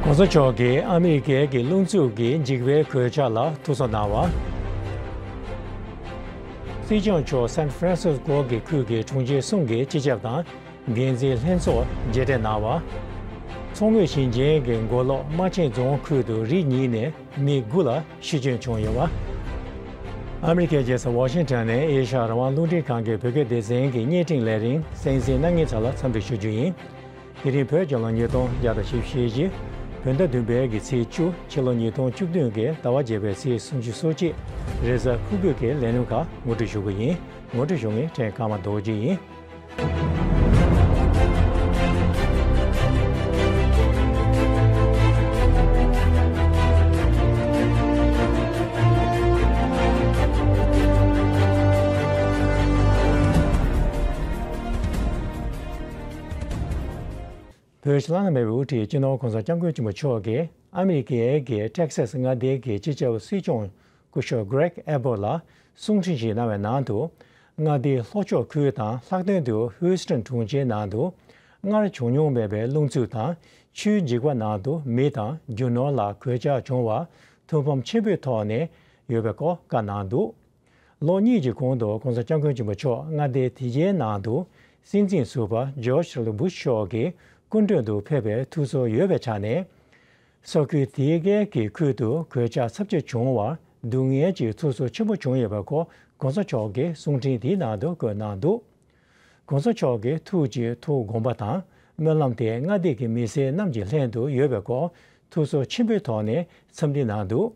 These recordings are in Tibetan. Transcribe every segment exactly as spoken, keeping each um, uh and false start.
གོང་ས་མཆོག་གིས་ཨ་མི་རི་ཀའི་གི་རླུང་འཚུབ་ཀྱི་འཇིགས་པའི་གོད་ཆག་ལ་ཐུགས་གསོ་གནང་བ། སྲིད་སྐྱོང་མཆོག་སན་ཧྥ་རན་སིས་ཀོ་གི་ཁུལ་གྱི་དྲུང་ཆེ་གསུམ་གྱི་སྤྱི་ཁྱབ་དང་འགན་འཛིན་ལྷན་ཚོགས་མཇལ་འཕྲད་གནང་བ། མཚོ་སྔོན་ཞིང་ཆེན་གྱི་མགོ་ལོག་རྨ་ཆེན་རྫོང་ཁུལ་དུ་རི་ཉིལ་ནས་མི་དགུ་ལ་ཤི་སྐྱོན་བྱུང་ཡོད་པ། ཨ་མི་རི་ཀའི་རྒྱལ་ས་ཝ་ཤིང་ཊོན་ནས་ཨེ་ཤ་ཡ་རང་དབང་རླུང་འཕྲིན་ཁང་གི་བོད་སྐད་སྡེ་ཚན་གྱི་བརྙན་འཕྲིན་ལས་རིམ་གསན་གཟིགས་གནང་མཁན་ཚོ་ལ་འཚམས་འདྲི་ཞུ་རྒྱུ་ཡིན། དེ་རིང་བོད་རྒྱལ་ལོ་ཉིས་སྟོང་བརྒྱ་དང་བཞི་བཅུ་ཞེ་བཞི། བོད་ཟླ་བདུན་པའི་གི་ཚེས་བཅུ། ཕྱི་ལོ་ཉིས་སྟོང་བཅུ་བདུན་གྱི་ཟླ་བ་བརྒྱད་པའི་ཚེས་སུམ་ཅུ་སོ་གཅིག་རེས་གཟའ་ཕུར་བུ་གི་ལས་རིམ་ཁག་ངོ་སྤྲོད་ཞུ་གི་ཡིན། ངོ་སྤྲོད་ཞུ་མཁན་ཕྲན་ཀརྨ་རྡོ་རྗེ་ཡིན། བོད་ཕྱི་ནང་གཉིས་པའི་དབུ་ཁྲིད་སྤྱི་ནོར་༸གོང་ས་༸སྐྱབས་མགོན་ཆེན་པོ་མཆོག་གིས་ཨ་མི་རི་ཀའི་གི་ཊེག་སཱས་མངའ་སྡེའི་གི་སྤྱི་ཁྱབ་སྲིད་སྐྱོང་སྐུ་ཞབས་Greg Abbott ལ་གསུང་འཕྲིན་ཞིག་གནང་བའི་ནང་དུ། མངའ་སྡེའི་ལྷོ་ཕྱོགས་ཁུལ་དང་ལྷག་དོན་དུ་ཧུའུ་སི་ཊོན་དྲུང་ཆེའི་ནང་དུ་སྔར་བྱུང་མྱོང་མེད་པའི་རླུང་འཚུབ་དང་ཆུའི་འཇིགས་པ་ནང་དུ་མི་དང་རྒྱུ་ནོར་ལ་གོད་ཆག་བྱུང་བར་ཐུགས་ཕམ་ཆེན་པོའི་ཐོག་ནས་ཡོད་པའི་སྐོར་བཀའ་གནང་འདུག་ལོ་གཉིས་ཀྱི་གོང་དུ་༸གོང་ས་༸སྐྱབས་མགོན་ཆེན་པོ་མཆོག་མངའ་སྡེ་དེ་གའི་ནང་དུ་སྲིད་འཛིན་ཟུར་པ་ཇོརྗ་ཐར་ལོ་སྦུ་ཤ་མཆོག་གི་སྐུ་མགྲོན་དུ་ཕེབས་པའི་ཐུགས་ཚོར་ཡོད་པའི་ཆ་ནས། ས་ཁུལ་དེ་གའི་གི་ཁུལ་དུ་གོད་ཆག་ཚབས་ཆེ་བྱུང་བར་སྡུག་བསྔལ་གྱི་ཐུགས་ཚོར་ཆེན་པོ་བྱུང་ཡོད་པའི་སྐོར་༸གོང་ས་མཆོག་གིས་གསུང་འཕྲིན་དེའི་ནང་དུ་བཀོད་གནང་འདུག ༸གོང་ས་མཆོག་གི་ཐུགས་ཀྱི་ཐུགས་དགོངས་པ་དང་སྨོན་ལམ་དེ་མངའ་སྡེ་གི་མི་སེར་རྣམས་ཀྱི་ལྷན་དུ་ཡོད་པའི་སྐོར་ཐུགས་ཚོར་ཆེན་པོའི་ཐོག་ནས་འཚམས་འདྲི་གནང་འདུག་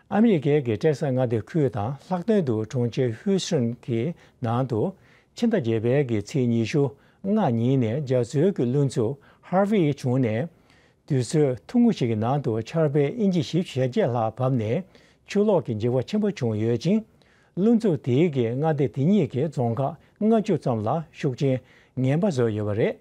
ཨ་མི་རི་ཀའི་གི་ཊེག་སཱས་མངའ་སྡེ་ཁུལ་དང་ལྷག་དོན་དུ་དྲུང་ཆེ་ཧུའུ་སི་ཊོན་གྱི་ནང་དུ་ཕྱི་ཟླ་བརྒྱད་པའི་གི་ཚེས་ཉི་ཤུ་ལྔ་ཉིན་ནས་རྒྱ་མཚོའི་གི་རླུང་འཚུབ་ཧར་ཝེ་བྱུང་ནས། དུས་ཚོད་ཐུང་ངུ་ཞིག་གི་ནང་དུ་ཆར་པ་ཨིན་ཅི་བཞི་བཅུ་ཞེ་བརྒྱད་ལྷག་བབས་ནས་ཆུ་ལོག་གི་འཇིགས་པ་ཆེན་པོ་བྱུང་ཡོད་ཅིང་། རླུང་འཚུབ་དེའི་གི་མངའ་སྡེ་དེ་གཉིས་ཀྱི་རྫོང་ཁག་ལྔ་བཅུ་ཙམ་ལ་ཤུགས་རྐྱེན་ངན་པ་བཟོས་ཡོད་པ་རེད།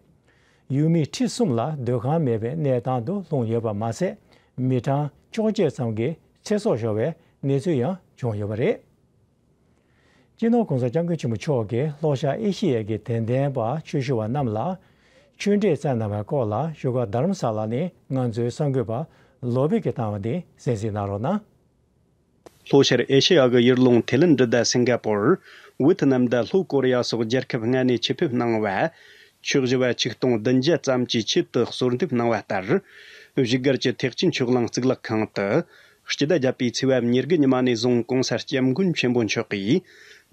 ཡུལ་མི་ཁྲི་གསུམ་ལ་སྡོད་ཁང་མེད་པའི་གནས་སྟངས་སུ་ལྷུང་ཡོད་པ་མ་ཟད། མི་གྲངས་བཅོ་བརྒྱད་ཙམ་གྱི་ཚེ་སྲོག་ཤོར་བའི་གནས་ཚུལ་ཡང་བྱུང་ཡོད་པ་རེད། སྤྱི་ནོར་༸གོང་ས་༸སྐྱབས་མགོན་ཆེན་པོ་མཆོག་གིས་ལྷོ་ཤར་ཨེ་ཤི་ཡའི་གི་དད་ལྡན་པ་ཆོས་ཞུ་བ་རྣམས་ལ་ཆོས་འབྲེལ་བསྩལ་གནང་བའི་སྐོར་ལ་བཞུགས་སྒར་རྡ་རམ་ས་ལ་ནས་ང་ཚོའི་གསར་འགོད་པ་བློ་བྷེ་གིས་བཏང་བ་དེ་གསན་གཟིགས་གནང་རོགས་གནང་། ལྷོ་ཤར་ཨེ་ཤེ་ཡ་གི་ཡུལ་ལུང་ཐེ་ལན་གྲི་དང་སིང་ག་པོར། ཝེ་ཐི་ནམ་དང་ལྷོ་ཀོ་རི་ཡ་སོགས་རྒྱལ་ཁབ་ལྔ་ནས་ཆེད་ཕེབས་གནང་བ། ཆོས་ཞུ་བ་ཆིག་སྟོང་བདུན་བརྒྱ་ཙམ་གྱིས་ཆེད་དུ་གསོལ་འདེབས་གནང་བ་ལྟར། བཞུགས་སྒར་གྱི་ཐེག་ཆེན་ཆོས་གླིང་གཙུག་ལག་ཁང་དུ། སྤྱི་ཟླ་བརྒྱད་པའི་ཚེས་པ་ཉེར་དགུ་ཉི་མ་ནས་བཟུང་༸གོང་ས་༸སྐྱབས་མགོན་ཆེན་པོ་མཆོག་གིས།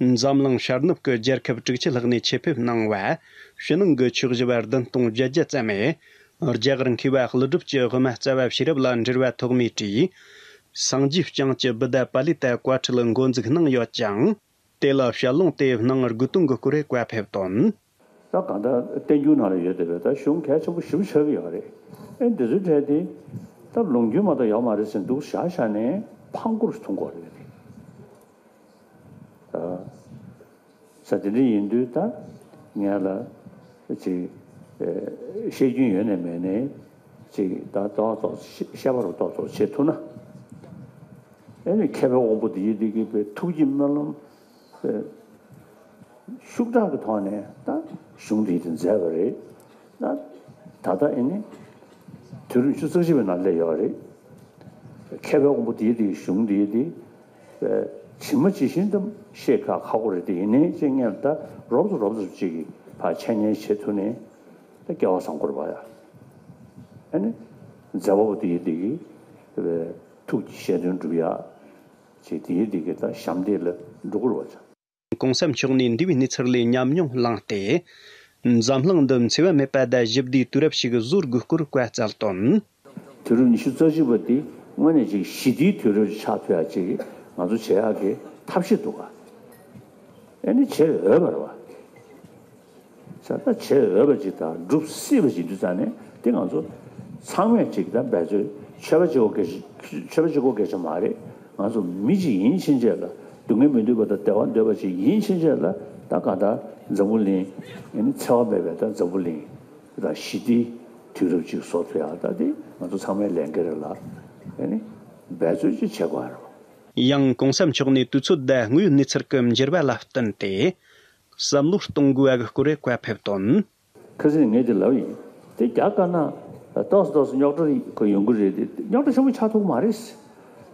འཛམ་གླིང་ཤར་ནུབ་ཀྱི་རྒྱལ་ཁབ་དྲུག་ཅུ་ལྷག་ནས་ཆེད་ཕེབས་གནང་བ། ཕྱི་ནང་གི་ཆོས་ཞུ་བ་བདུན་སྟོང་བརྒྱད་བརྒྱ་ཙམ་མས། རྒྱ་གར་མཁས་པ་ཀླུ་སྒྲུབ་ཀྱི་དབུ་མ་རྩ་བ་ཤེས་རབ་ལ་འགྲེལ་བ་ཐོགས་མེད་བྲིས། སངས་རྒྱས་བསྐྱངས་ཀྱི་བུདྡྷ་པཱ་ལི་ཏ་བཀའ་ཁྲིད་འགོ་འཛུགས་གནང་ཡོད་ཅིང་། དེ་ལ་ཞལ་ལུང་དེ་སྣང་དགུ་སྟོང་གི་སྐོར་བཀའ་ཕེབས་དོན། ད་གང་ལྟར་བསྟན་འགྱུར་ནང་ལ་ཡོད་བསྡད་པའི་ད་གཞུང་གལ་ཆེན་པོ་ཞེ་པོ་ཆགས་ཀྱི་ཡོད་རེད། ཨེ་འདི་ཚོའི་གྲས་དེ་ད་ལུང་རྒྱུན་མ་གཏོགས་ཡོད་མ་རེད་ཟེར་འདུག་བཞག་བཞག་ནས་ཕངས་སྐོར་ཐུང་སྐོར་རེད། ད་ས་དེ་འདྲ་ཡིན་དུས་ད་ངས་ལ་ཅིག་ཨེ་བཤད་རྒྱུན་ཡོད་ནས་མེད་ནས་ཅིག་ད་ཏོག་ཏོག་བཤད་པ་རུ་ཏོག་ཏོག་བྱེད་ཐུབ་ན། ཨེ་ནི་མཁས་པའི་དབང་པོ་འདི་ཡིན་འདི་གི་པའི་ཐུགས་ཀྱི་སྨོན་ལམ། ཤུགས་དྲག་གི་ཐོག་ནས་ད་གཞུང་འདི་དེ་མཛད་པ་རེད། ད་ད་ལྟ་ཨེ་ནི་དུས་རབས་ཉི་ཤུ་རྩ་གཅིག་པའི་ནང་སླེབས་ཡོད་རེད། མཁས་པའི་དབང་པོ་འདི་དེ་གཞུང་འདི་དེ་ཇི་མ་ཇི་བཞིན་དུ་ཤེས་ཁ་ཁག་པོ་རེད་དེ་ཡིན་ནའི་ཅིག་ངས་ད་རོབ་ཙམ་རོབ་ཙམ་ཅིག་གི་ཕར་འཆད་ཉན་བྱེད་ཐུབ་ནས་ད་སྐལ་བ་བཟང་པོ་རེད་པ་ཡ། ཨེ་ནི་མཛད་པ་པོ་འདི་དེ་གི་ཐུགས་ཀྱི་བཞེད་དོན་འགྲུབ་ཡ་ཅིག་འདི་དེ་གི་ད་ཞབས་འདེགས་ལ་འགྲོ་དགོས་རེད་པ་ཅག་གོང་ས་མཆོག་ནས་འདས་པའི་གནས་ཚུལ་ལས་ཉམས་མྱོང་བླངས་ཏེ། འཛམ་གླིང་འདི་འཚེ་བ་མེད་པ་དང་ཞི་བདེའི་དུས་རབས་ཤིག་བཟོ་དགོས་སྐོར་བཀའ་སྩལ་དོན། དུས་རབས་ཉི་ཤུ་རྩ་གཅིག་པ་འདི་དངོས་གནས་ཅིག་ཞི་བདེའི་དུས་རབས་ཆགས་ཐུབ་ཡ་ཅིག་ང་ཚོ་བྱེད་ཡག་གི་ཐབས་ཤེས་འདུག་ག་ཨེ་ནི་བྱེད་འོས་པ་རེད་པ། ས་ད་བྱེད་འོས་པ་ཅིག་དང་སྒྲུབ་སྲིད་པ་ཅིག་འདུག་ཙང་ནས་དེ་ང་ཚོ་ཚང་མས་ཅིག་ད་འབད་རྩོལ་ཆོས་པ་གཅིག་པོ་སྐད་ཆ་ཆོས་པ་གཅིག་པོ་སྐད་ཆ་མ་རེད། ང་ཚོ་མི་གཅིག་ཡིན་ཕྱིན་ཆད་ལ་སྡུག་བསྔལ་མི་འདོད་པ་དང་བདེ་བ་འདོད་པ་ཅིག་ཡིན་ཕྱིན་ཆད་ལ་ད་ག་ད་འཛམ་བུ་གླིང་ཨེ་ནི་འཚེ་བ་མེད་པའི་ད་འཛམ་བུ་གླིང་ད་ཞི་བདེའི་དུས་རབས་ཅིག་བཟོ་ཐུབ་ཡག་ད་དེ་ང་ཚོ་ཚང་མའི་ལས་འགན་རེད་ལ་ཨེ་ནི་འབད་རྩོལ་ཅིག་བྱེད་དགོས་རེད། ཡང་གོང་ས་མཆོག་ནས་དུས་ཚོད་དང་དངོས་ཡོད་གནས་ཚུལ་གྱི་འགྱུར་བ་ལ་བསྟུན་ཏེ། བསམ་བློ་གཏོང་དགོས་པ་གི་སྐོར་བཀའ་ཕེབས་དོན། ཁ་སང་ངས་དེ་ལབ་ཡིན། དེ་རྒྱ་དཀར་ནག་ ཏོག་ཙམ་ཏོག་ཙམ་རྙོག་དྲ་ཡོང་གི་རེད་དེ། རྙོག་དྲ་ཆེན་པོ་ཆགས་ཐུབ་ཀྱི་མ་རེད།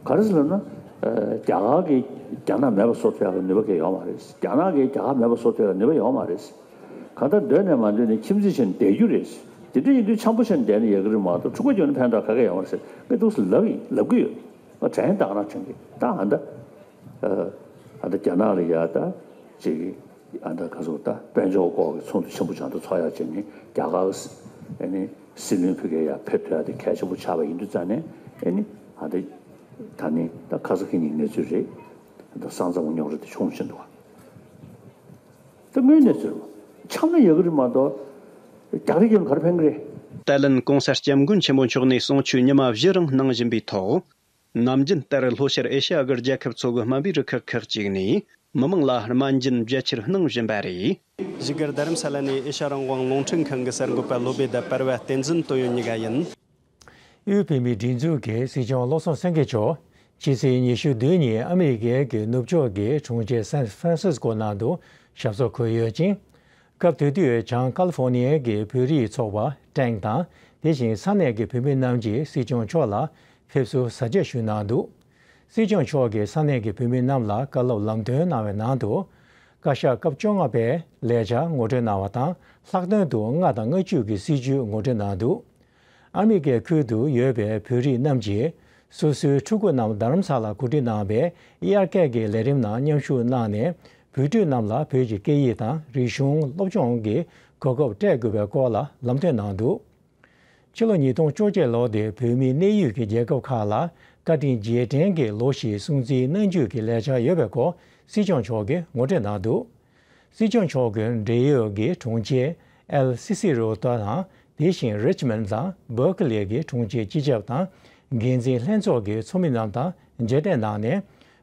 ག་རེ་ཟེར་ལབ་ན། རྒྱ་གར་གྱིས་རྒྱ་ནག་མེད་པ་བཟོ་ཐུབ་ཡག་གི་ནུས་པ་གང་ཡང་ཡོད་མ་རེད། རྒྱ་ནག་གིས་རྒྱ་གར་མེད་པ་བཟོ་ཐུབ་ཡག་ནུས་པ་ཡོད་མ་རེད། གང་ལྟར་སྡོད་ནས་མ་སྡོད་ནས་ཁྱིམ་མཚེས་བྱས་ནས་བསྡད་རྒྱུ་རེད། དེ་འདྲ་ཡིན་དུས་འཆམ་པོ་བྱས་ནས་བསྡད་ན་ཡག་གི་རེད་མ་གཏོགས། འཁྲུག་པ་བརྒྱབ་ན་ཕན་ཐོགས་ག་གེ་ཡོད་མ་རེད་ཟེར། ངས་འདུག་སེ་ལབ་ཡིན། ལབ་གི་ཡོད། ཨ། དྲན་བདག་རང་དྲན་གི། ད་ཨ་ད། ཨ་ད་རྒྱ་ནག་ལ་ཡ་ད་ཅིག་ཨ་ད་ག་ཚོད། ད་དཔལ་འབྱོར་སྐོར་གྱི་ཚོགས་འདུ་ཆེན་པོ་བྱ་འདུ་ཚོགས་ཡག་བྱས་ནས། རྒྱ་གར་ཨ་ནི་སྲིད་བློན་ཕ་གིར་ཡར་ཕེབས་ཐུབ་ཡག་དེ་གལ་ཆེན་པོ་ཆགས་པ་ཡིན་དུས་ཙང་ནས། ཨ་ནི་ཨ་ད་ད་ནི་ད་ཁ་ས་ཁ་ཉིན་གནས་ཚུལ་རེད། ད་ས་མཚམས་རྙོག་དྲ་དེ་བྱུང་བཞིན་འདུག་བ། ད་དངོས་གནས་ཚུལ་འཆམ་ན་ཡག་གི་རེད་མ་གཏོགས། རྒྱག་རེས་ཀྱིས་ག་རེ་ཕན་གི་རེད། ཏཱ་ལན་གོང་ས་སྐྱབས་མགོན་ཆེན་པོ་མཆོག་ནས་གསུང་ཆོས་ཉི་མ་བཞི་རིང་གནང་བཞིན་པའི་ཐོག། ནམ་རྒྱུན་ལྟར་ལྷོ་ཤར་ཨེ་ཤ་ཡ་གི་རྒྱལ་ཁབ་ཚོ་གི་དམའ་འབེབས་རུ་ཁག་ཁག་ཅིག་ནས་མི་མང་ལ་སྨན་སྦྱིན་རྒྱ་ཆེར་གནང་བཞིན་པ་རེད། བཞུགས་སྒར་རྡ་རམ་ས་ལ་ནས་ཨེ་ཤ་རང་དབང་རླུང་འཕྲིན་ཁང་གི་གསར་འགོད་པ་བློ་བྷེ་དང་བར་བ་བསྟན་འཛིན་དོན་ཡོད་གཉིས་ཀ་ཡིན། དབུས་བོད་མིའི་སྒྲིག་འཛུགས་ཀྱི་སྲིད་སྐྱོང་བློ་བཟང་སེང་གེ་མཆོག་ཕྱི་ཚེས་ཉི་ཤུ་བདུན་ཉིན་ཨ་མི་རི་ཀའི་གི་ནུབ་ཕྱོགས་ཀྱི་གྲོང་ཁྱེར་སན་ཧྥ་རན་སིས་ཀོ་ནང་དུ་ཞབས་སོར་འཁོད་ཡོད་ཅིང་། སྐབས་དེ་དུས་བྱང་ཀ་ལི་ཧྥོ་ནི་ཡའི་གི་བོད་རིགས་ཚོགས་པ་ཀྲེང་དང་། དེ་བཞིན་ས་གནས་ཀྱི་བོད་མི་རྣམས་ཀྱིས་སྲིད་སྐྱོང་མཆོག་ལ་ཕེབས་བསུ་གཟབ་རྒྱས་ཞུས་གནང་འདུག། སྲིད་སྐྱོང་མཆོག་གིས་ས་གནས་ཀྱི་བོད་མི་རྣམས་ལ་བཀའ་སློབ་ལམ་སྟོན་གནང་བའི་ནང་དུ། བཀའ་ཤག་སྐབས་བཅོ་ལྔ་པའི་ལས་འཆར་ངོ་སྤྲོད་གནང་བ་དང་། ལྷག་དོན་དུ་ལྔ་དང་ལྔ་བཅུ་གི་སྲིད་བྱུས་ངོ་སྤྲོད་གནང་འདུག། ཨ་མི་རི་ཀའི་ཁུལ་དུ་ཡོད་པའི་བོད་རིགས་རྣམས་ཀྱིས་སོ་སོའི་ཕྲུ་གུ་རྣམས་རྡ་རམ་ས་ལར་གོ་སྒྲིག་གནང་བའི་དབྱར་ཁའི་ལས་རིམ་ནང་མཉམ་ཞུགས་གནང་ནས། བོད་ཕྲུག་རྣམས་ལ་བོད་ཀྱི་སྐད་ཡིག་དང་རིག་གཞུང་སློབ་སྦྱོང་གི་གོ་སྐབས་སྤྲད་དགོས་པའི་སྐོར་ལ་ལམ་སྟོན་གནང་འདུག། ཕྱི་ལོ་ཉིས་སྟོང་བཅོ་བརྒྱད་ལོ་དེ་བོད་མིའི་གནས་ཡུལ་གྱི་རྒྱལ་ཁབ་ཁག་ལ་བཀའ་དྲིན་རྗེས་དྲན་གྱི་ལོ་ཞིག་སྲུང་བརྩི་གནང་རྒྱུ་གི་ལས་འཆར་ཡོད་པའི་སྐོར་སྲིད་སྐྱོང་མཆོག་གིས་ངོ་སྤྲོད་གནང་འདུག། སྲིད་སྐྱོང་མཆོག་གིས་འབྲེལ་ཡོད་ཀྱི་གྲོང་ཁྱེར་ཨེལ་སི་སི་རོ་ཏ་དང་། དེ་བཞིན་རིཆ་མོན་དང་བྷར་ཀ་ལི་གི་གྲོང་ཁྱེར་སྤྱི་ཁྱབ་དང་། འགན་འཛིན་ལྷན་ཚོགས་ཀྱི་ཚོགས་མི་རྣམས་དང་མཇལ་འཕྲད་གནང་ནས།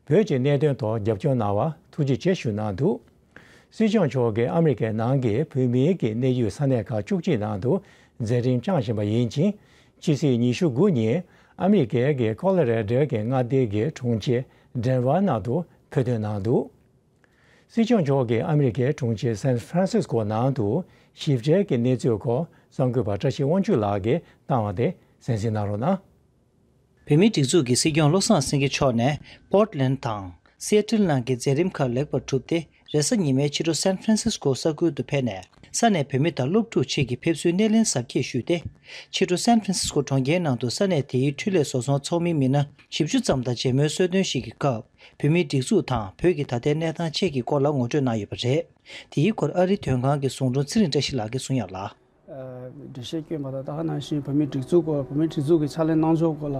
བོད་ཀྱི་གནད་དོན་ཐོག་རྒྱབ་སྐྱོར་གནང་བར་ཐུགས་རྗེ་ཆེ་ཞུ་གནང་འདུག། སྲིད་སྐྱོང་མཆོག་གིས་ཨ་མི་རི་ཀའི་ནང་གི་བོད་མིའི་གི་གནས་ཡུལ་ས་གནས་ཁག་བཅུ་གཅིག་ནང་དུ་མཛད་རིམ་བསྐྱངས་བཞིན་པ་ཡིན་ཅིང་། ཕྱི་ཚེས་ཉི་ཤུ་དགུ་ཉིན་ཨ་མི་རི་ཀའི་གི་ཀོ་ལོ་རེ་ཌོ་གི་མངའ་སྡེ་གི་གྲོང་ཁྱེར་ཌེན་ཝར་ནང་དུ་འབོད་དོན་གནང་འདུག། སྲིད་སྐྱོང་མཆོག་གིས་ཨ་མི་རི་ཀའི་གྲོང་ཁྱེར་སན་ཧྥ་རན་སིས་ཀོ་ནང་དུ་ཞིབ་ཕྲའི་གི་གནས་ཚུལ་སྐོར་གསར་འགོད་པ་བཀྲ་ཤིས་དབང་ཕྱུག་ལགས་ཀྱིས་བཏང་བ་དེ་གསན་གཟིགས་གནང་རོགས་གནང་། བོད་མིའི་སྒྲིག་འཛུགས་ཀྱི་སྲིད་སྐྱོང་བློ་བཟང་སེང་གེ་མཆོག་ནས་པོར་ཊི་ལན་དང་སི་ཨེ་ཊལ་ནང་གི་མཛད་རིམ་ཁག་ལེགས་པར་གྲུབ་སྟེ། རེས་གཟའ་ཉི་མའི་ཕྱི་དྲོ་སན་ཧྥ་རན་སིས་ཀོ་ས་ཁུལ་དུ་ཕེབས་ནས། ས་གནས་བོད་མི་དང་སློབ་ཕྲུག་ཆེད་ཀྱི་ཕེབས་བསུའི་སྣེ་ལེན་གཟབ་རྒྱས་ཞུས་ཏེ། ཕྱི་དྲོ་སན་ཧྥ་རན་སིས་ཀོ་གྲོང་ཁྱེར་ནང་དུ་ས་གནས་དེའི་འཕྲུལ་ལས་བཟོ་ཚོང་ཚོགས་མིའི་མི་སྣ་བཞི་བཅུ་ཙམ་དང་མཇལ་མོལ་གསོལ་སྟོན་ཞིག་གི་སྐབས། བོད་མིའི་སྒྲིག་འཛུགས་དང་བོད་ཀྱི་ད་ལྟའི་གནས་སྟངས་བཅས་ཀྱི་སྐོར་ལ་ངོ་སྤྲོད་གནང་ཡོད་པ་རེད། དེའི་སྐོར་ཨ་རིའི་དོན་ཁང་གི་ཟུང་དྲུང་ཚེ་རིང་བཀྲ་ཤིས་ལགས་ཀྱིས་གསུངས་ཡག་ལ། འགྲེལ་བཤད་བསྐྱོན་པ་དང་། ད་ག་ནང་བཞིན་བོད་མིའི་སྒྲིག་འཛུགས་སྐོར། བོད་མིའི་སྒྲིག་འཛུགས་ཀྱི་ཕྱག་ལས་གནང་ཕྱོགས་སྐོར་ལ།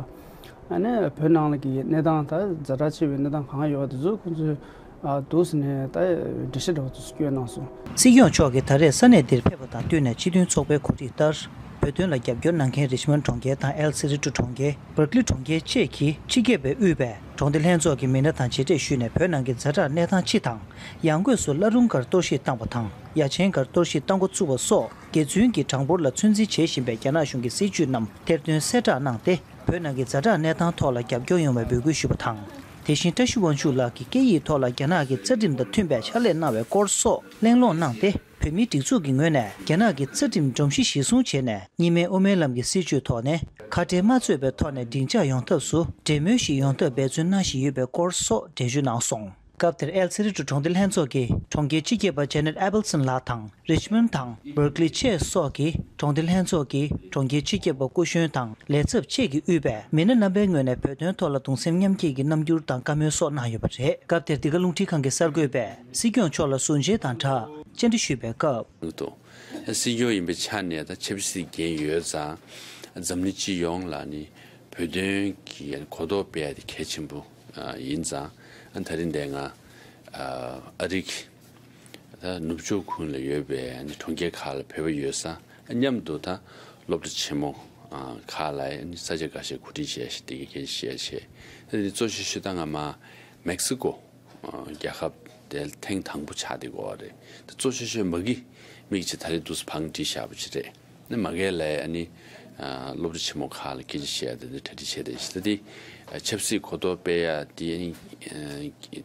ཨ་ནི་བོད་ནང་ལ་གི་གནས་སྟངས་ད་ཛ་དྲག་ཆེ་བའི་གནས་སྟངས་གང་ཡོད་པ་དེ་ཚོ་ཁོང་ཚོས་ཨ་འདུག་སེ་ནས་ད་འགྲེལ་བཤད་འདྲ་བོ་དེ་ཚོ་བསྐྱོན་གནང་སོང་། སྲིད་སྐྱོང་མཆོག་གིས་ད་རེས་ས་གནས་འདིར་ཕེབས་པ་དང་བསྟུན་ནས་སྤྱི་མཐུན་ཚོགས་པའི་གོ་སྒྲིག་ལྟར། བོད་དོན་ལ་རྒྱབ་སྐྱོར་གནང་མཁན་རིཆ་མོན་གྲོང་ཁྱེར་དང་ཨེལ་སི་རི་ཊོ་གྲོང་ཁྱེར། བྷར་ཀ་ལི་གྲོང་ཁྱེར་བཅས་ཀྱི་སྤྱི་ཁྱབ་པས་དབུས་པའི་གྲོང་སྡེ་ལྷན་ཚོགས་ཀྱི་མི་སྣ་དང་མཇལ་འཕྲད་ཞུས་ནས། བོད་ནང་གི་ཛ་དྲག་གནས་སྟངས་སྤྱི་དང་། ཡང་སྒོས་སུ་བླ་རུང་སྒར་གཏོར་བཤིག་བཏང་བ་དང་། ཡ་ཆེན་སྒར་གཏོར་བཤིག་བཏང་འགོ་བཙུགས་པ་སོགས། འགལ་རྐྱེན་གྱི་གྲངས་འབོར་ལ་ཚོད་འཛིན་བྱེད་བཞིན་པའི་རྒྱ་ནག་གཞུང་གི་སྲིད་བྱུས་རྣམས་ཐེར་འདོན་གསལ་བསྒྲགས་གནང་སྟེ། བོད་ནང་གི་ཛ་དྲག་གནས་སྟངས་ཐོག་ལ་རྒྱབ་སྐྱོར་ཡོང་བའི་འབོད་སྐུལ་ཞུས་པ་དང་། དེ་བཞིན་བཀྲ་ཤིས་དབང་ཕྱུག་ལགས་ཀྱིས་སྐད་ཡིག་ཐོག་ལ་རྒྱ་ནག་གི་རྩ་ཁྲིམས་དང་མཐུན་པའི་ཕྱག་ལས་གནང་བའི་སྐོར་སོགས་གླེང་སློང་གནང་སྟེ། བོད་མིའི་སྒྲིག་འཛུགས་ཀྱི་ངོས་ནས་རྒྱ་ནག་གི་རྩ་ཁྲིམས་སྒྲོམ་གཞི་གཞིར་བཟུང་བྱས་ནས། གཉིས་སྨན་དབུ་མའི་ལམ་གྱི་སྲིད་བྱུས་ཐོག་ནས་ཁ་བྲལ་མ་རྩོད་པའི་ཐོག་ནས་སྡིངས་ཆ་ཡོང་ཐབས་སུ་འབྲེལ་མོལ་ཞིག་ཡོང་ཐབས་འབད་བརྩོན་གནང་བཞིན་ཡོད་པའི་སྐོར་སོགས་འགྲེལ་བརྗོད་གནང་སོང་། སྐབས་དེར་ཨེལ་སི་རི་ཊོ་གྲོང་སྡེ་ལྷན་ཚོགས་ཀྱི་གྲོང་ཁྱེར་སྤྱི་ཁྱབ་པ་ཇེ་ནེཊ་ཨེ་བལ་སན་ལགས་དང་། རིཆ་མོན་དང་བྷར་ཀ་ལི་བཅས་སོགས་ཀྱི་གྲོང་སྡེ་ལྷན་ཚོགས་ཀྱི་གྲོང་ཁྱེར་སྤྱི་ཁྱབ་པ་སྐུ་གཞོན་དང་ལས་ཚབ་བཅས་ཀྱིས་དབུས་པའི་མི་སྣ་རྣམ་པའི་ངོས་ནས་བོད་དོན་ཐོག་ལ་གདུང་སེམས་མཉམ་སྐྱེད་ཀྱི་རྣམ་འགྱུར་དང་བཀའ་མོལ་སོགས་གནང་ཡོད་པ་རེད། སྐབས་དེར་འདི་ག་རླུང་འཕྲིན་ཁང་གི་གསར་འགོད་པས་སྲིད་སྐྱོང་མཆོག་ལ་གཟུར་མཇལ་དང་སྦྲགས་བཅར་འདྲི་ཞུས་པའི་སྐབས། འདུག་སྟེ། སྲིད་སྐྱོང་ཡིན་པའི་ཆ་ནས་ད་ཆབ་སྲིད་འགན་ཡོད་ཙང་། འཛམ་གླིང་སྤྱི་ཡོངས་ལ་ནི་བོད་དོན་གྱི་གོ་རྟོགས་སྤེལ་ཡ་དེ་གལ་ཆེན་པོ་ཡིན་ཙང་། ད་རིང་འདི་ང་ཨ་རི་གི་ད་ནུབ་ཕྱོགས་ཁུལ་ལ་ཡོད་པའི་ནི་གྲོང་ཁྱེར་ཁག་ལ་བོད་པ་ཡོད་ཙང་། མཉམ་དུ་ད་སློབ་གྲྭ་ཆེན་མོ་ཁག་ལ་ནི་ས་ཆ་འགའ་ཤས་གོ་སྒྲིག་བྱས་ཤིག་དེ་གའི་སྐད་ཆ་བཤད་བྱས། ད་དེ་གཙོ་ཆེ་ཤོས་ད་ང་མ་མེག་སི་ཀོ་རྒྱལ་ཁབ་དེ་ཐེངས་དང་པོ་ཆགས་བསྡད་ཡོད་རེད། ད་གཙོ་ཆེ་ཤོས་མ་གི་མིག་ཅིག་ད་རེས་འདུག་སེ་བང་སྒྲིག་བཞག་པ་ཅིག་རེད། ནི་མ་གི་ལ་ཨ་ནི་སློབ་གྲྭ་ཆེན་མོ་ཁག་ལ་སྐད་ཆ་བཤད་ཡ་དེ་འདྲ་གྲ་སྒྲིག་བྱས་བསྡད་ཤག་ད་དེ་ཆབ་སྲིད་གོ་རྟོགས་སྤེལ་ཡ་དེ་ཨ་ནི་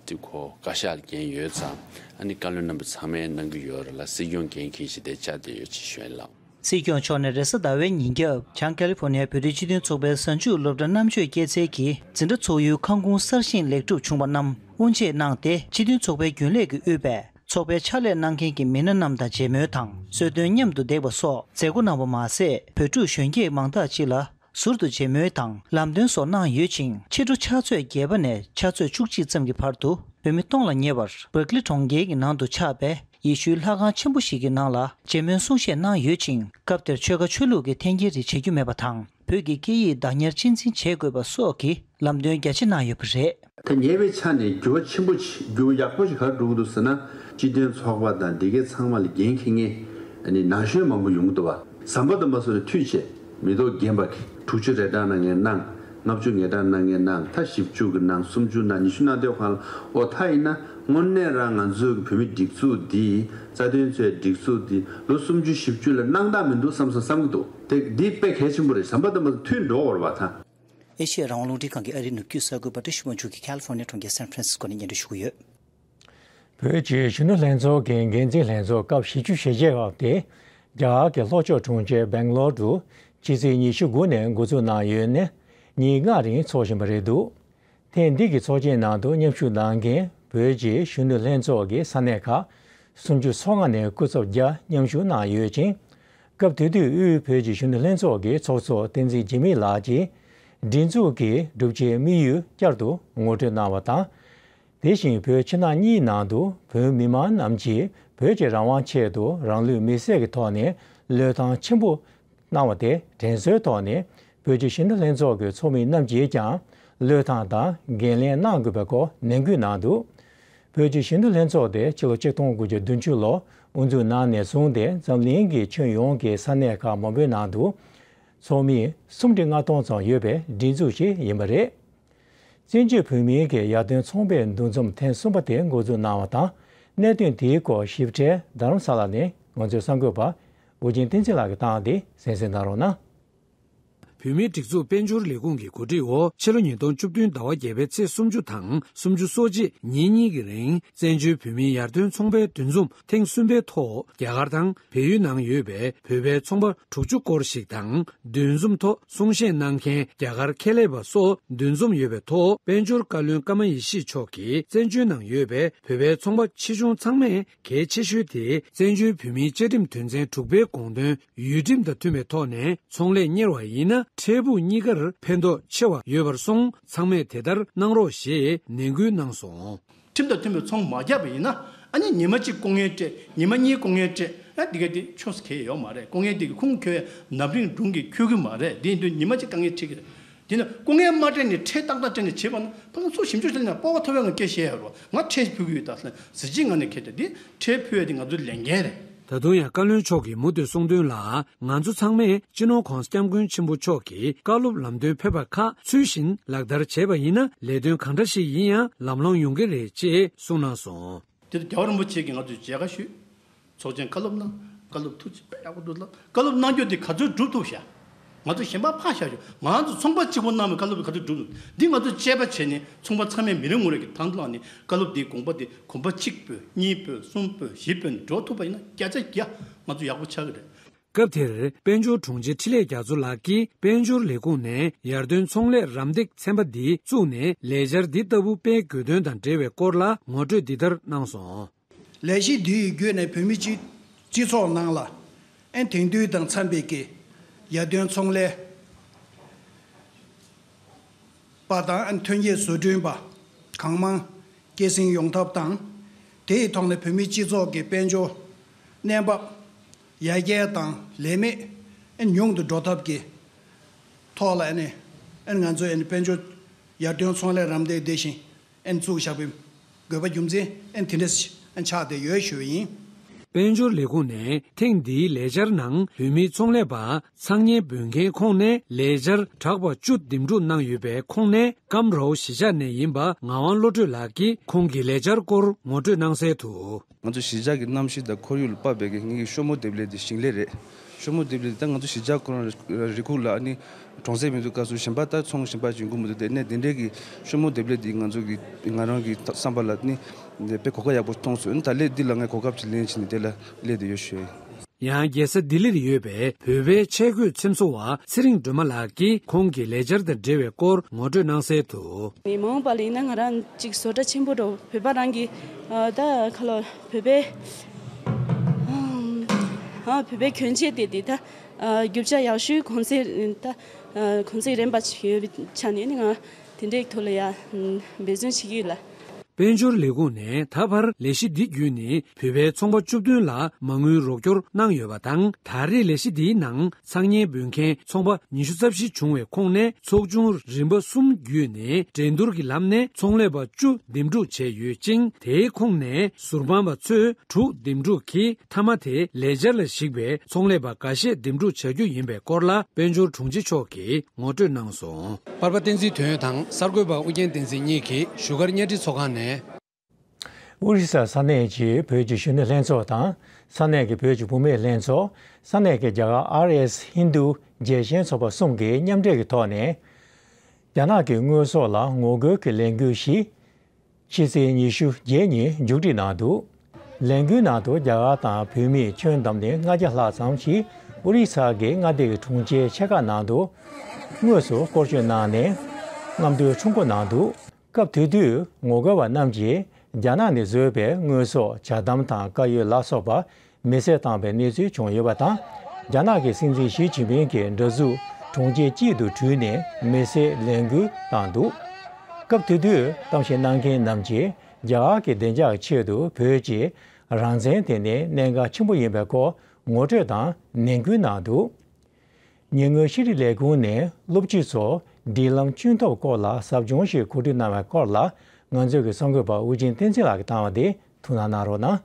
དེ་ཁོ་བཀའ་ཤག་ལ་འགན་ཡོད་ཙང་། ཨ་ནི་བཀའ་བློན་རྣམ་པ་ཚང་མས་གནང་གི་ཡོད་རེད་ལ། སྲིད་སྐྱོང་འགན་འཁྱེར་བྱས་དེ་བཅར་བསྡད་ཡོད་ཅེས་ཞུ་ཡ་ཡིན་ལགས། སྲིད་སྐྱོང་མཆོག་ནས་རེས་གཟའ་ཟླ་བའི་ཉིན་རྒྱབ་བྱང་ཀ་ལི་ཧྥོ་ནི་ཡའི་བོད་རིགས་སྤྱི་མཐུན་ཚོགས་པའི་གཟའ་མཇུག་སློབ་གྲྭ་རྣམ་དཔྱོད་སྐྱེད་ཚལ་གྱི་འཛིན་གྲྭ་ཚོགས་ཡུལ་ཁང་ཁུངས་གསར་བཞེངས་ལེགས་གྲུབ་བྱུང་བ་རྣམས་དབུ་འབྱེད་གནང་སྟེ། སྤྱི་མཐུན་ཚོགས་པའི་རྒྱུན་ལས་ཀྱིས་དབུས་པའི་ཚོགས་པའི་ཕྱག་ལས་གནང་མཁན་གྱི་མི་སྣ་རྣམས་དང་མཇལ་མོལ་དང་། གསོལ་སྟོན་མཉམ་དུ་འདེགས་པ་སོགས་མཛད་སྒོ་གནང་བ་མ་ཟད། བོད་ཕྲུག་གཞོན་སྐྱེས་མང་དག་ཅིག་ལ་ཟུར་དུ་མཇལ་མོལ་དང་ལམ་སྟོན་སོགས་གནང་ཡོད་ཅིང་། ཕྱི་དྲོ་ཕྱག་ཚོད་བརྒྱད་པ་ནས་ཕྱག་ཚོད་བཅུ་གཅིག་ཙམ་གྱི་བར་དུ་བོད་མི་སྟོང་ལ་ཉེ་བར་སྦག་ལི་གྲོང་ཁྱེར་གྱི་ནང་དུ་ཆགས་པའི་ཡེ་ཤུའི་ལྷ་ཁང་ཆེན་པོ་ཞིག་གི་ནང་ལ་མཇལ་མོལ་གསུང་བཤད་གནང་ཡོད་ཅིང་། སྐབས་དེར་ཆོལ་ཁ་ཆོས་ལུགས་ཀྱི་འཐེན་འཁྱེར་རིགས་བྱེད་རྒྱུ་མེད་པ་དང་། བོད་ཀྱི་སྐད་ཡིག་བདག་གཉེར་གཅེས་འཛིན་བྱེད་དགོས་པ་སོགས་ཀྱི་ལམ་སྟོན་རྒྱ་ཆེ་གནང་ཡོད་པ་རེད། ད་ཉེ་བའི་ཆ་ནས་འགྱུར་བ་ཆེན་པོ་ཞིག་འགྱུར་བ་ཡག་པོ་ཞིག་ག་རེ་འགྲོ་གི་འདུག་ཟེར་ན། སྤྱི་མཐུན་ཚོགས་པ་དང་འདི་གའི་ཚང་མ་ལ་འགན་འཁྱེར་མཁན་ནི་ན་གཞོན་མང་པོ་ཡོང་གི་འདུག་བ། ཟམ་པ་དང་མ་སོ་རེ་མཐུད་བྱས་མི་ཐོག་རྒན་པ་དྲུག་ཅུ་རེ་གྲངས་གནང་མཁན་གནང་། ལྔ་བཅུ་ངེད་གྲངས་གནང་མཁན་གནང་། ད་བཞི་བཅུ་གི་གནང་། སུམ་ཅུ་གནང་། ཉི་ཤུ་གནང་དུས་སྒང་ལ། ཨོ་ད་ཡིན་ན་དངོས་གནས་རང་ང་ཚོའི་བོད་མི་སྒྲིག་འཛུགས་འདི། རྩ་དོན་ཚོའི་སྒྲིག་འཛུགས་འདི་ལོ་སུམ་ཅུ་བཞི་བཅུ་ལ་གནང་སྟངས་མི་འདུག་བསམ་སོང་བསམ་གྱི་འདུག་དེ་འདི་དཔེ་གལ་ཆེན་པོ་རེད། ཟམ་པ་དང་མ་སོ་མཐུད་འགྲོ་དགོས་རེད་བ་ད། ཨེ་ཤེ་ཡ་རང་དབང་རླུང་འཕྲིན་ཁང་གི་ཨ་རིའི་ནུབ་རྒྱུད་གསར་འགོད་པ་བཀྲ་ཤིས་དབང་ཕྱུག་གིས་ཁ་ལི་ཧྥོ་ནི་ཡ་གྲོང་ཁྱེར་སན་ཧྥ་རན་སིས་ཀོ་ནས་སྙན་སྒྲོན་ཞུ་གི་ཡོད། བོད་ཀྱི་གཞོན་ནུ་ལྷན་ཚོགས་ཀྱི་འགན་འཛིན་ལྷན་ཚོགས་སྐབས་བཞི་བཅུ་ཞེ་བརྒྱད་པ་དེ་རྒྱ་གར་གྱི་ལྷོ་ཕྱོགས་གྲོང་ཁྱེར་སྦེང་ལོར་དུ་ཕྱི་ཚེས་ཉི་ཤུ་དགུ་ནས་འགོ་འཛུགས་གནང་ཡོད་ནས། ཉིན་ལྔ་རིང་འཚོགས་བཞིན་པ་རེད་འདུག་ཐེངས་འདི་གི་ཚོགས་ཆེན་ནང་དུ་མཉམ་ཞུགས་གནང་མཁན་བོད་ཀྱི་གཞོན་ནུ་ལྷན་ཚོགས་ཀྱི་ས་གནས་ཁག་སུམ་ཅུ་སོ་ལྔ་ནས་སྐུ་ཚབ་བརྒྱ་མཉམ་ཞུགས་གནང་ཡོད་ཅིང་། སྐབས་དེ་དུས་དབུས་བོད་ཀྱི་གཞོན་ནུ་ལྷན་ཚོགས་ཀྱི་ཚོགས་གཙོ་བསྟན་འཛིན་འཇིགས་མེད་ལགས་ཀྱིས་སྒྲིག་འཛུགས་ཀྱི་བསྒྲུབ་བྱའི་དམིགས་ཡུལ་བསྐྱར་དུ་ངོ་སྤྲོད་གནང་བ་དང་། དེ་བཞིན་བོད་ཕྱི་ནང་གཉིས་ནང་དུ་བོད་མི་མང་རྣམས་ཀྱིས་བོད་ཀྱི་རང་དབང་ཆེད་དུ་རང་ལུས་མེར་སྲེག་གི་ཐོག་ནས་བློས་བཏང་ཆེན་པོ་གནང་བ་དེ་དྲན་གསོའི་ཐོག་ནས། བོད་ཀྱི་གཞོན་ནུ་ལྷན་ཚོགས་ཀྱི་ཚོགས་མི་རྣམས་ཀྱིས་ཀྱང་བློས་བཏང་དང་འགན་ལེན་གནང་དགོས་པའི་སྐོར་ནན་སྐུལ་གནང་འདུག་བོད་ཀྱི་གཞོན་ནུ་ལྷན་ཚོགས་དེ་ཕྱི་ལོ་ཆིག་སྟོང་དགུ་བརྒྱ་བདུན་ཅུ་ལོར་དབུ་འཛུགས་གནང་ནས་བཟུང་སྟེ། འཛམ་གླིང་གི་ཁྱོན་ཡོངས་ཀྱི་ས་གནས་ཁག་མང་པོའི་ནང་དུ་ཚོགས་མི་སུམ་ཁྲི་ལྔ་སྟོང་ཙམ་ཡོད་པའི་སྒྲིག་འཛུགས་ཤིག་ཡིན་པ་རེད། བཙན་བྱོལ་བོད་མིའི་གི་ཡར་ཐོན་ཚོང་པའི་འདུ་འཛོམས་ཐེངས་གསུམ་པ་དེ་འགོ་འཛུགས་གནང་བ་དང་། གནད་དོན་དེའི་སྐོར་ཞིབ་ཕྲའི་རྡ་རམ་ས་ལ་ནས་ང་ཚོའི་གསར་འགོད་པ་ཨུ་རྒྱན་བསྟན་འཛིན་ལགས་ཀྱིས་བཏང་སྟེ་གསན་གཟིགས་གནང་རོགས་གནང་། བོད་མིའི་སྒྲིག་འཛུགས་དཔལ་འབྱོར་ལས་ཁུངས་ཀྱི་གོ་སྒྲིག་འོག་ཕྱི་ལོ་ཉིས་སྟོང་བཅུ་བདུན་ཟླ་བ་བརྒྱད་པའི་ཚེས་སུམ་ཅུ་དང་སུམ་ཅུ་སོ་གཅིག་ཉིན་གཉིས་ཀྱི་རིང་བཙན་བྱོལ་བོད་མིའི་ཡར་ཐོན་ཚོང་པའི་འདུ་འཛོམས་ཐེངས་གསུམ་པའི་ཐོག་རྒྱ་གར་དང་བལ་ཡུལ་ནང་ཡོད་པའི་བོད་པའི་ཚོང་པ་དྲུག་ཅུ་སྐོར་ཞིག་དང་། འདུ་འཛོམས་ཐོག་གསུང་བཤད་གནང་མཁན་རྒྱ་གར་ཁྱད་ལས་པ་སོགས་འདུ་འཛོམས་ཡོད་པའི་ཐོག་དཔལ་འབྱོར་བཀའ་བློན་ཀརྨ་ཡེ་ཤེས་མཆོག་གིས་བཙན་བྱོལ་ནང་ཡོད་པའི་བོད་པའི་ཚོང་པ་ཆེ་ཆུང་ཚང་མས་གལ་ཆེ་ཤོས་དེ་བཙན་བྱོལ་བོད་མིའི་བཅའ་ཁྲིམས་དོན་ཚན་དྲུག་པའི་དགོངས་དོན་ཡུལ་ཁྲིམས་དང་མཐུན་པའི་ཐོག་ནས་ཚོང་ལས་གཉེར་བ་ཡིན་ན་འཕྲལ་ཕུགས་གཉིས་ཀར་ཕན་ཐོགས་ཆེ་བ་ཡོད་པར་སོང་། ཚང་མས་དེ་ལྟར་གནང་རོགས་ཞེས་ནན་སྐུལ་གནང་སོང་། ཁྲིམས་དང་མཐུན་པའི་ཚོང་མ་རྒྱག་པ་ཡིན་ན། ཨ་ནི་ཉི་མ་གཅིག་ལྐོག་རྔན་སྤྲད། ཉི་མ་གཉིས་ལྐོག་རྔན་སྤྲད། ཨ་འདི་ག་དེ་ཆོག་ས་གང་ཡང་ཡོད་མ་རེད། ལྐོག་རྔན་དེ་གི་ཁུངས་འཁྱོལ་ཡ་ནམ་རིང་སྒྲུང་གིས་འཁྱོལ་གི་མ་རེད། དེ་ཡིན་དུས་ཉི་མ་གཅིག་དཀའ་ངལ་འཕྲད་ཀྱི་རེད། དེ་ནི་ལྐོག་རྔན་མ་སྤྲད་ནས་ཁྲལ་ཏག་ཏག་སྤྲད་ནས་བྱེད་པ་ན་ཕ་གི་ཚུར་ཞིབ་འཇུག་བྱས་ནས་སྤོབས་པ་ཐོབ་ཡ་ང་སྐད་བཤད་ཡ་རོ། ང་ཁྲལ་ཕུལ་གི་ཡོད་ད་ཟེར་གཟི་བརྗིད་ངང་ནས་འཁྱེར་ཏེ། དེ་ཁྲལ་ཕུལ་ཡ་དེ་ང་ཚོའི་ལས་འགན་རེད། ད་དུང་ཡང་བཀའ་བློན་མཆོག་གིས་མུ་མཐུད་གསུངས་དོན་ལ། ང་ཚོ་ཚང་མས་སྤྱི་ནོར་༧གོང་ས་༧སྐྱབས་མགོན་ཆེན་པོ་མཆོག་གི་བཀའ་སློབ་ལམ་སྟོན་ཕེབས་པ་ཁག་ཚུལ་བཞིན་ལག་བསྟར་བྱས་པ་ཡིན་ན་ལས་དོན་གང་འདྲ་ཞིག་ཡིན་ཡང་ལམ་ལྷོང་ཡོང་གི་རེད་ཅེས་གསུངས་གནང་སོང་། དེ་ལྟར་རྒྱལ་བ་རིན་པོ་ཆེ་གིས་ང་ཚོར་མཇལ་ཁ་ཞུས། ཚོགས་ཆེན་བཀའ་སློབ་གནང་། བཀའ་སློབ་ཐུགས་རྗེ་དཔེ་ཡག་པོ་འདུག་ལ། བཀའ་སློབ་གནང་རྒྱུ་དེ་ག་ཚོད་སྒྲུབ་ཐུབ་ཤག་ང་ཚོ་གཞན་པ་ཕར་བཞག་ཞུ། ང་ཚོ་ཚོང་པ་གཅིག་པོ་གནང་བའི་བཀའ་སློབ་དེ་ག་ཚོད་སྒྲུབ་ཐུབ། འདི་ང་ཚོ་དཔྱད་པ་བྱས་ནས་ཚོང་པ་ཚང་མས་མི་རེ་ངོ་རེ་གི་དང་བླངས་ནས་བཀའ་སློབ་དེའི་དགོངས་པ་དེ་གོམ་པ་གཅིག་སྤོས་གཉིས་སྤོས་གསུམ་སྤོས་བཞི་སྤོས་ནས་འགྲོ་ཐུབ་པ་ཡིན་ན་བརྒྱ་ཆ་བརྒྱ་ང་ཚོ་ཡག་པོ་ཆགས་ཀྱི་རེད། སྐབས་དེར་དཔལ་འབྱོར་དྲུང་ཆེ་འཕྲིན་ལས་རྒྱ་མཚོ་ལགས་ཀྱིས་དཔལ་འབྱོར་ལས་ཁུངས་ནས་ཡར་ཐོན་ཚོང་ལས་རམ་འདེགས་ཚན་པ་འདི་བཙུགས་ནས་ལས་འཆར་འདི་ལྟ་བུ་སྤེལ་དགོས་དོན་དང་འབྲེལ་བའི་སྐོར་ལ་ངོ་སྤྲོད་འདི་ལྟར་གནང་སོང་། ལས་གཞི་འདི་ཡི་བརྒྱུད་ནས་བོད་མི་སྤྱི་སྤྱི་ཚོགས་ནང་ལ་ཨན་དེང་དུས་དང་འཚམ་པའི་གི་ཡར་ཐོན་ཚོང་ལས་པ་དང་ཨན་ཐོན་སྐྱེད་བཟོ་སྐྲུན་པ་གང་མང་སྐྱེད་སྲིང་ཡོང་ཐབས་དང་། དེ་ཡི་ཐོག་ནས་བོད་མི་སྤྱི་ཚོགས་ཀྱི་དཔལ་འབྱོར་གནས་བབ་ཡར་རྒྱས་དང་ལས་མེད་ཨན་ཉུང་དུ་འགྲོ་ཐབས་ཀྱི་ཐོག་ལ་ཨན་ཨན་ང་ཚོས་ཨན་དཔལ་འབྱོར་ཡར་ཐོན་ཚོང་ལས་རམ་འདེགས་འདི་བཞིན་ཨན་བཙུགས་བཞག་པའི་དགོས་པ་རྒྱུ་མཚན་ཨན་དེ་འདྲ་ཨན་ཆགས་བསྡད་ཡོད་ཞུ་བ་ཡིན། དཔལ་འབྱོར་ལས་ཁུངས་ནས་ཐེངས་འདིའི་ལས་འཆར་ནང་བོད་མིའི་ཚོང་ལས་པ་ཚང་ཉན་འབོད་མཁན་ཁོངས་ནས་ལས་འཆར་གྲགས་པ་བཅུ་འདེམས་སྒྲུག་གནང་ཡོད་པའི་ཁོངས་ནས་ཀམ་རའོ་གཞིས་ཆགས་ནས་ཡིན་པ་ངག་དབང་བློ་གྲོས་ལགས་ཀྱིས་ཁོང་གི་ལས་འཆར་སྐོར་ངོ་སྤྲོད་གནང་གསལ་དུ། ང་ཚོ་གཞིས་ཆགས་ཀྱི་གནམ་གཤིས་དང་ཁོར་ཡུག་ལ་དཔག་པའི་གི་ངེད་ཀྱི་ཤོ་མོ་འདེབས་ལས་དེ་ཞིང་ལས་རེད། ཤོ་མོ་འདེབས་ལས་དེ་ད་ང་ཚོ་གཞིས་ཆགས་ཁོ་རང་རི་ཁུག་ལ་ཨ་ནི་གྲོང་གསེབ་མི་འདུག་སྐབས་སུ་གཞན་པ་ད་ཚོང་གཞན་པ་ཅིག་ཡོང་གི་མི་འདུག་དེ་ནས་དེ་འདྲའི་གི་ཤོ་མོ་འདེབས་ལས་དེ་ང་ཚོ་གི་ང་རང་གི་བསམ་པ་ལ་ནི་དཔེ་གོ་སྐབས་ཡག་པོ་མཐོང་སོང་། ཨ་ནི་ད་ལས་འདི་ལ་ངས་གོ་སྐབས་ཅིག་ལེན་བྱས་ནས་དེ་ལ་སླེབས་བསྡད་ཡོད་ཞུ། ཡང་རྒྱལ་ས་ལྡི་ལིར་ཡོད་པའི་བོད་པའི་ཆས་གོས་འཚེམ་བཟོ་བ་ཚེ་རིང་སྒྲོལ་མ་ལགས་ཀྱིས་ཁོང་གི་ལས་འཆར་དང་འབྲེལ་བའི་སྐོར་ངོ་སྤྲོད་གནང་གསལ་དུ། མི་མང་པ་ལ་ཡིན་ན་ང་རང་ཅིག་བཟོ་གྲྭ་ཆེན་པོ་འགྲོ་བོད་པ་རང་གི་ཨ་ད་ཁ་ལོ་བོད་པའི་ཨ་བོད་པའི་གྱོན་ཆས་དེ་དེ་ད་ཨ་རྒྱུ་ཆ་ཡག་ཤོས་གོང་ཚད་ད་ཨ་གོང་ཚད་རན་པ་ཞིག་ཡོད་པའི་ཆ་ནས་ནི་ང་དེ་འདྲའི་ཐོག་ལ་ཡ་འབད་བརྩོན་བྱེད་ཀྱི་ཡོད་ལ། དཔལ་འབྱོར་ལས་ཁུངས་ནས་ད་བར་ལས་གཞི་འདི་བརྒྱུད་ནས་བོད་པའི་ཚོང་པ་བཅུ་བདུན་ལ་མ་དངུལ་རོགས་སྐྱོར་གནང་ཡོད་པ་དང་། ད་རེས་ལས་གཞི་འདིའི་ནང་ཚང་མཉེན་འབུལ་མཁན་ཚོང་པ་ཉི་ཤུ་རྩ་བཞི་བྱུང་བའི་ཁོངས་ནས་ཚོགས་ཆུང་རིམ་པ་གསུམ་བརྒྱུད་ནས་འགྲན་བསྡུར་གྱི་ལམ་ནས་ཚོང་ལས་པ་བཅུ་འདེམས་སྒྲུག་བྱས་ཡོད་ཅིང་། དེའི་ཁོངས་ནས་ཟུར་དཔང་པ་ཚོས་དྲུག་འདེམས་སྒྲུག་གིས་མཐའ་མ་དེ་ལས་འཆར་ལ་གཞིགས་པའི་ཚོང་ལས་པ་འགའ་ཤས་འདེམས་སྒྲུག་བྱ་རྒྱུ་ཡིན་པའི་སྐོར་ལ་དཔལ་འབྱོར་དྲུང་ཆེ་མཆོག་གིས་ངོ་སྤྲོད་གནང་སོང་། པར་པ་བསྟན་འཛིན་དོན་དང་གསར་འགོད་པ་ཨུ་རྒྱན་བསྟན་འཛིན་གཉིས་ཀྱིས་བཞུགས་སྒར་གཉའ་ཁྲི་ཚོགས་ཁང་ནས། ཨོ་རི་ས་ས་གནས་ཀྱི་བོད་ཀྱི་གཞོན་ནུ་ལྷན་ཚོགས་དང་ས་གནས་ཀྱི་བོད་ཀྱི་བུད་མེད་ལྷན་ཚོགས། ས་གནས་ཀྱི་རྒྱ་གར་ཨར་ཨེས་ཧིན་རྡུ་རྒྱལ་ཞེན་ཚོགས་པ་གསུམ་གྱིས་མཉམ་འབྲེལ་གྱི་ཐོག་ནས། རྒྱ་ནག་གི་དངོས་ཟོག་ལ་ངོ་རྒོལ་གྱི་ལས་འགུལ་ཞིག་ཕྱི་ཚེས་ཉི་ཤུ་རྗེས་ཉིན་མཇུག་སྒྲིལ་གནང་འདུག་ལས་འགུལ་ནང་དུ་རྒྱ་གར་དང་བོད་མིའི་ཁྱོན་བསྡོམས་ནས་ལྔ་བརྒྱ་ལྷག་ཙམ་ཞིག་ཨོ་རི་ས་གི་མངའ་སྡེ་གི་དྲུང་ཆེའི་ཆེ་ཁག་ནང་དུ་དངོས་སུ་སྐོར་སྐྱོད་གནང་ནས་རྔམ་སྟོན་ཁྲོམ་སྐོར་གནང་འདུག་སྐབས་དེ་དུས་ངོ་རྒོལ་བ་རྣམས་ཀྱིས་རྒྱ་ནག་ནས་བཟོས་པའི་དངོས་ཟོག་ཇ་དམ་དང་དཀར་ཡོལ་ལ་སོགས་པ་མེ་བསྲེགས་བཏང་པའི་གནས་ཚུལ་བྱུང་ཡོད་པ་དང་། རྒྱ་ནག་གི་སྲིད་འཛིན་ཞི་ཅིན་ཕིང་གི་འདྲ་གཟུགས་དྲུང་ཆེ་གཅིག་ཏུ་དྲུད་ནས་མེ་བསྲེགས་ལས་འགུལ་བཏང་འདུག་སྐབས་དེ་དུས་གཏམ་བཤད་གནང་མཁན་རྣམས་ཀྱིས་རྒྱ་གར་གྱི་བདེ་འཇགས་ཆེད་དུ་བོད་ཀྱི་རང་བཙན་དེ་ནི་གནད་འགག་ཆེན་པོ་ཡིན་པའི་སྐོར་ངོ་སྤྲོད་དང་ནན་སྐུལ་གནང་འདུག་ཉེ་སྔོན་ཤེས་རིག་ལས་ཁུངས་ནས་སློབ་སྤྱི་ཚོ་སྒྲིག་ལམ་གཅུན་ཐབས་སྐོར་ལ་ཟབ་སྦྱོང་ཞིག་གོ་སྒྲིག་གནང་བའི་སྐོར་ལ་ང་ཚོའི་གསར་འགོད་པ་ཨུ་རྒྱན་བསྟན་འཛིན་ལགས་ཀྱིས་བཏང་བ་དེ་ཐུགས་སྣང་གནང་རོགས་གནང་།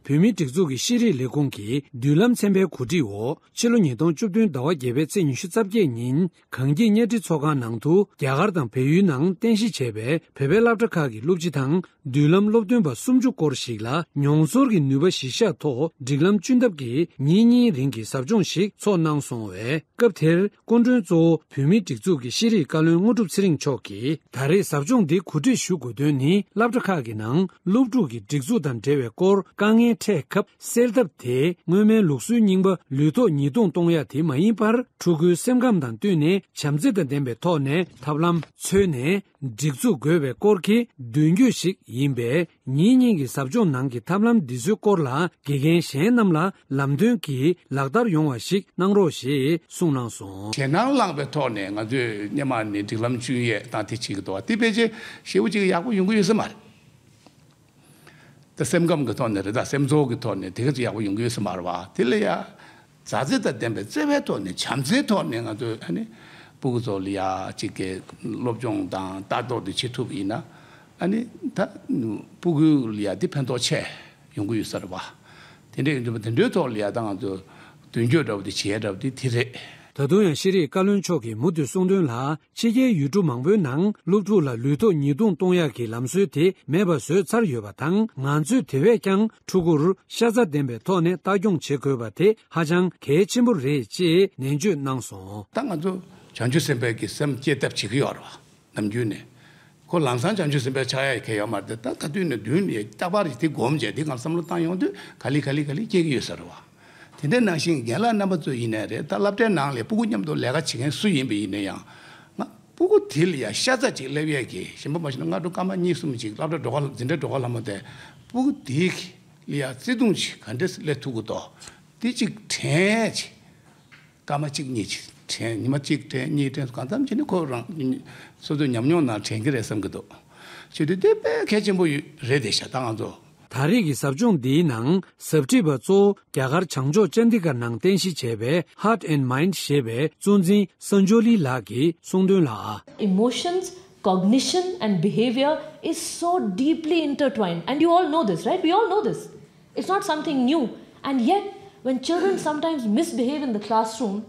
བོད་མིའི་སྒྲིག་འཛུགས་ཀྱི་ཤེས་རིག་ལས་ཁུངས་ཀྱི་མདུན་ལམ་ཚན་པའི་གོ་སྒྲིག་འོག་ཕྱི་ལོ་ཉིས་སྟོང་བཅུ་བདུན་ཟླ་བ་བརྒྱད་པའི་ཚེས་ཉི་ཤུ་རྩ་བརྒྱད་ཉིན་གངས་སྐྱིད་གཉའ་ཁྲི་ཚོགས་ཁང་ནང་དུ་རྒྱ་གར་དང་བལ་ཡུལ་ནང་རྟེན་གཞི་བྱས་པའི་བོད་པའི་སློབ་གྲྭ་ཁག་གི་སློབ་སྤྱི་དང་། མདུན་ལམ་སློབ་སྟོན་པ་སུམ་ཅུ་སྐོར་ཞིག་ལ་མྱོང་ཚོར་གྱི་ནུས་པ་གཞིར་བཞག་ཐོག་སྒྲིག་ལམ་གཅུན་ཐབས་ཀྱིས་ཉིན་གཉིས་རིང་གི་ཟབ་སྦྱོང་ཞིག་ཚོགས་གནང་སོང་བས། སྐབས་དེར་སྐུ་མགྲོན་གཙོ་བོ་བོད་མིའི་སྒྲིག་འཛུགས་ཀྱི་ཤེས་རིག་བཀའ་བློན་དངོས་གྲུབ་ཚེ་རིང་མཆོག་གིས། ད་རེས་ཟབ་སྦྱོང་འདི་གོ་སྒྲིག་ཞུ་དགོས་དོན་ནི། སློབ་གྲྭ་ཁག་གི་ནང་སློབ་ཕྲུག་གི་སྒྲིག་འཛུགས་དང་འབྲེལ་བའི་སྐོར་དཀའ་ངལ་འཕྲད་སྐབས་སེལ་ཐབས་དེ། སྔོན་མའི་ལུགས་སྲོལ་རྙིང་པ་ལུས་ཐོག་ཉིས་སྟོང་གཏོང་ཡ་དེ་མ་ཡིན་པར། ཕྲུ་གུའི་སེམས་ཁམས་དང་བསྟུན་ནས་བྱམས་བརྩེ་དང་ལྡན་པའི་ཐོག་ནས་ཐབས་ལམ་འཚོལ་ནས། སྒྲིག་འཛུགས་དགོས་པའི་སྐོར་གྱི་མདུན་སྐྱོད་ཞིག་ཡིན་པས། ཉིན་གཉིས་ཀྱི་ཟབ་སྦྱོང་ནང་གི་ཐབས་ལམ་འདི་ཚོའི་སྐོར་ལ་དགེ་རྒན་གཞན་རྣམས་ལ་ལམ་སྟོན་གྱིས་ལག་བསྟར་ཡོང་བ་ཞིག་གནང་རོགས་ཞེས་གསུངས་གནང་སོང་། ཞེད་སྣང་ལངས་པའི་ཐོག་ནས་ང་ཚོས་སྔོན་མ་ནས་སྒྲིག་ལམ་གཅུན་ཡས་དང་དེ་བྱེད་ཀྱི་འདུག་བ། དེ་ཕལ་ཆེར་ཞེ་པོ་ཅིག་ཡག་པོ་ཡོང་གི་ཡོད་ས་མ་རེད། ད་སེམས་ཁམས་ཀྱི་ཐོག་ནས་རེད། ད་སེམས་ཚོར་གྱི་ཐོག་ནས་དེ་ག་ཚོད་ཡག་པོ་ཡོང་གི་ཡོད་ས་མ་རེད་བ། དེ་ལ་ཡ་མཛའ་བརྩེ་དང་ལྡན་པའི་བརྩེ་བའི་ཐོག་ནས་བྱམས་བརྩེའི་ཐོག་ནས་ང་ཚོས་ཨ་ནི་སྤུ་གུ་ཚོ་ལ་ཡ་གཅིག་གི་སློབ་སྦྱོང་དང་ལྟ་རྟོག་དེ་བྱེད་ཐུབ་པ་ཡིན་ན། ཨ་ནི་ད་སྤུ་གུ་ལ་ཡ་དེ་ཕན་ཐོགས་ཆེ་ཡོང་གི་ཡོད་ས་རེད་བ། དེ་འདྲ་ཡིན་དུས་དེ་འདྲའི་ཐོག་ལ་ཡ་ད་ང་ཚོ་མདུན་སྐྱོད་འདྲ་བོ་དེ་བྱེད་ཡ་འདྲ་བོ་དེ་དེ་རེད། ད་དུང་ཡང་ཤེས་རིག་བཀའ་བློན་མཆོག་གིས་མུ་མཐུད་གསུངས་དོན་ལ། ཕྱི་རྒྱལ་ཡུལ་གྲུ་མང་པོའི་ནང་སློབ་ཕྲུག་ལ་ལུས་ཐོག་ཉིས་སྟོང་གཏོང་ཡག་གི་ལམ་སྲོལ་དེ་མེད་པ་བཟོས་ཚར་ཡོད་པ་དང་། ང་ཚོས་དེ་བས་ཀྱང་ཕྲུ་གུར་ཤ་ཚ་ལྡན་པའི་ཐོག་ནས་ལྟ་སྐྱོང་བྱེད་དགོས་པ་དེ་ཧ་ཅང་གལ་ཆེན་པོ་རེད་ཅེས་ནན་བརྗོད་གནང་སོང་། ད་ང་ཚོ་བྱང་ཆུབ་སེམས་དཔའ་གི་སེམས་བསྐྱེད་ཐབས་བྱེད་ཀྱི་ཡོད་རེད་བ། ནམ་རྒྱུན་ནས་ཁོ་ལམ་སང་བྱང་ཆུབ་སེམས་དཔའ་ཆགས་ཡག་གི་ཁེལ་ཡོད་མ་རེད། ད་ག་དུས་ནས་མདུན་ནས་རྟག་པར་དེ་སྒོམ་བྱས་དེ་གང་བསམ་བློ་བཏང་ཡོང་དུས་ག་ལེ་ག་ལེ་ག་ལེ་སྐྱེ་གི་ཡོད་ས་རེད་བ། དེ་འདྲའི་ནང་བཞིན་རྒན་ལགས་རྣམ་པ་ཚོ་ཡིན་ནའི་རེད། ད་སློབ་གྲྭའི་ནང་ལ་སྤུ་གུ་མཉམ་དུ་ལས་ཀ་བྱེད་མཁན་སུ་ཡིན་པ་ཡིན་ན་ཡང་། ང་སྤུ་གུ་དེ་ལ་ཡ་ཤ་ཚ་ཅིག་སླེབས་ཡས་ཀྱི་གཞན་པ་མ་གཞི་ན་སྔ་དྲོ་སྐར་མ་གཉིས་གསུམ་ཅིག་སློབ་གྲྭ་འགྲོ་ག་འཛིན་གྲྭ་འགྲོ་ག་ལྷ་མོ་དེ་སྤུ་གུ་དེ་ལ་ཡ་བརྩེ་དུང་ཅིག་ག་འདྲས་སླེབས་ཐུབ་ཀྱི་འདུག་དེ་ཅིག་དྲན་ཅིག་སྐར་མ་གཅིག་གཉིས་ཅིག་དྲན། ཉི་མ་གཅིག་དྲན་གཉིས་དྲན་གང་འཚམ་བྱས་ནས་ཁོ་རང་སོ་སོའི་ཉམས་མྱོང་ནང་དྲན་གྱི་རེད་བསམ་གྱི་འདུག་བྱས་དུས་དེ་དཔེ་གལ་ཆེན་པོ་ཡོད་རེད་དེ་ཤ་ད་ང་ཚོ། ད་རེས་ཀྱི་ཟབ་སྦྱོང་འདིའི་ནང་ཟབ་ཁྲིད་པ་གཙོ་བོ་རྒྱ་གར་བྱང་ཕྱོགས་ཅན་ཌི་གྷར་ནང་རྟེན་གཞི་བྱས་པའི་Heart and Mind ཞེས་པའི་གཙོ་འཛིན་སན་ཇོ་ལི་ལགས་ཀྱིས་གསུངས་དོན་ལ། Emotions, cognition, and behavior is so deeply intertwined. And you all know this, right? We all know this. It's not something new. And yet, when children sometimes misbehave in the classroom,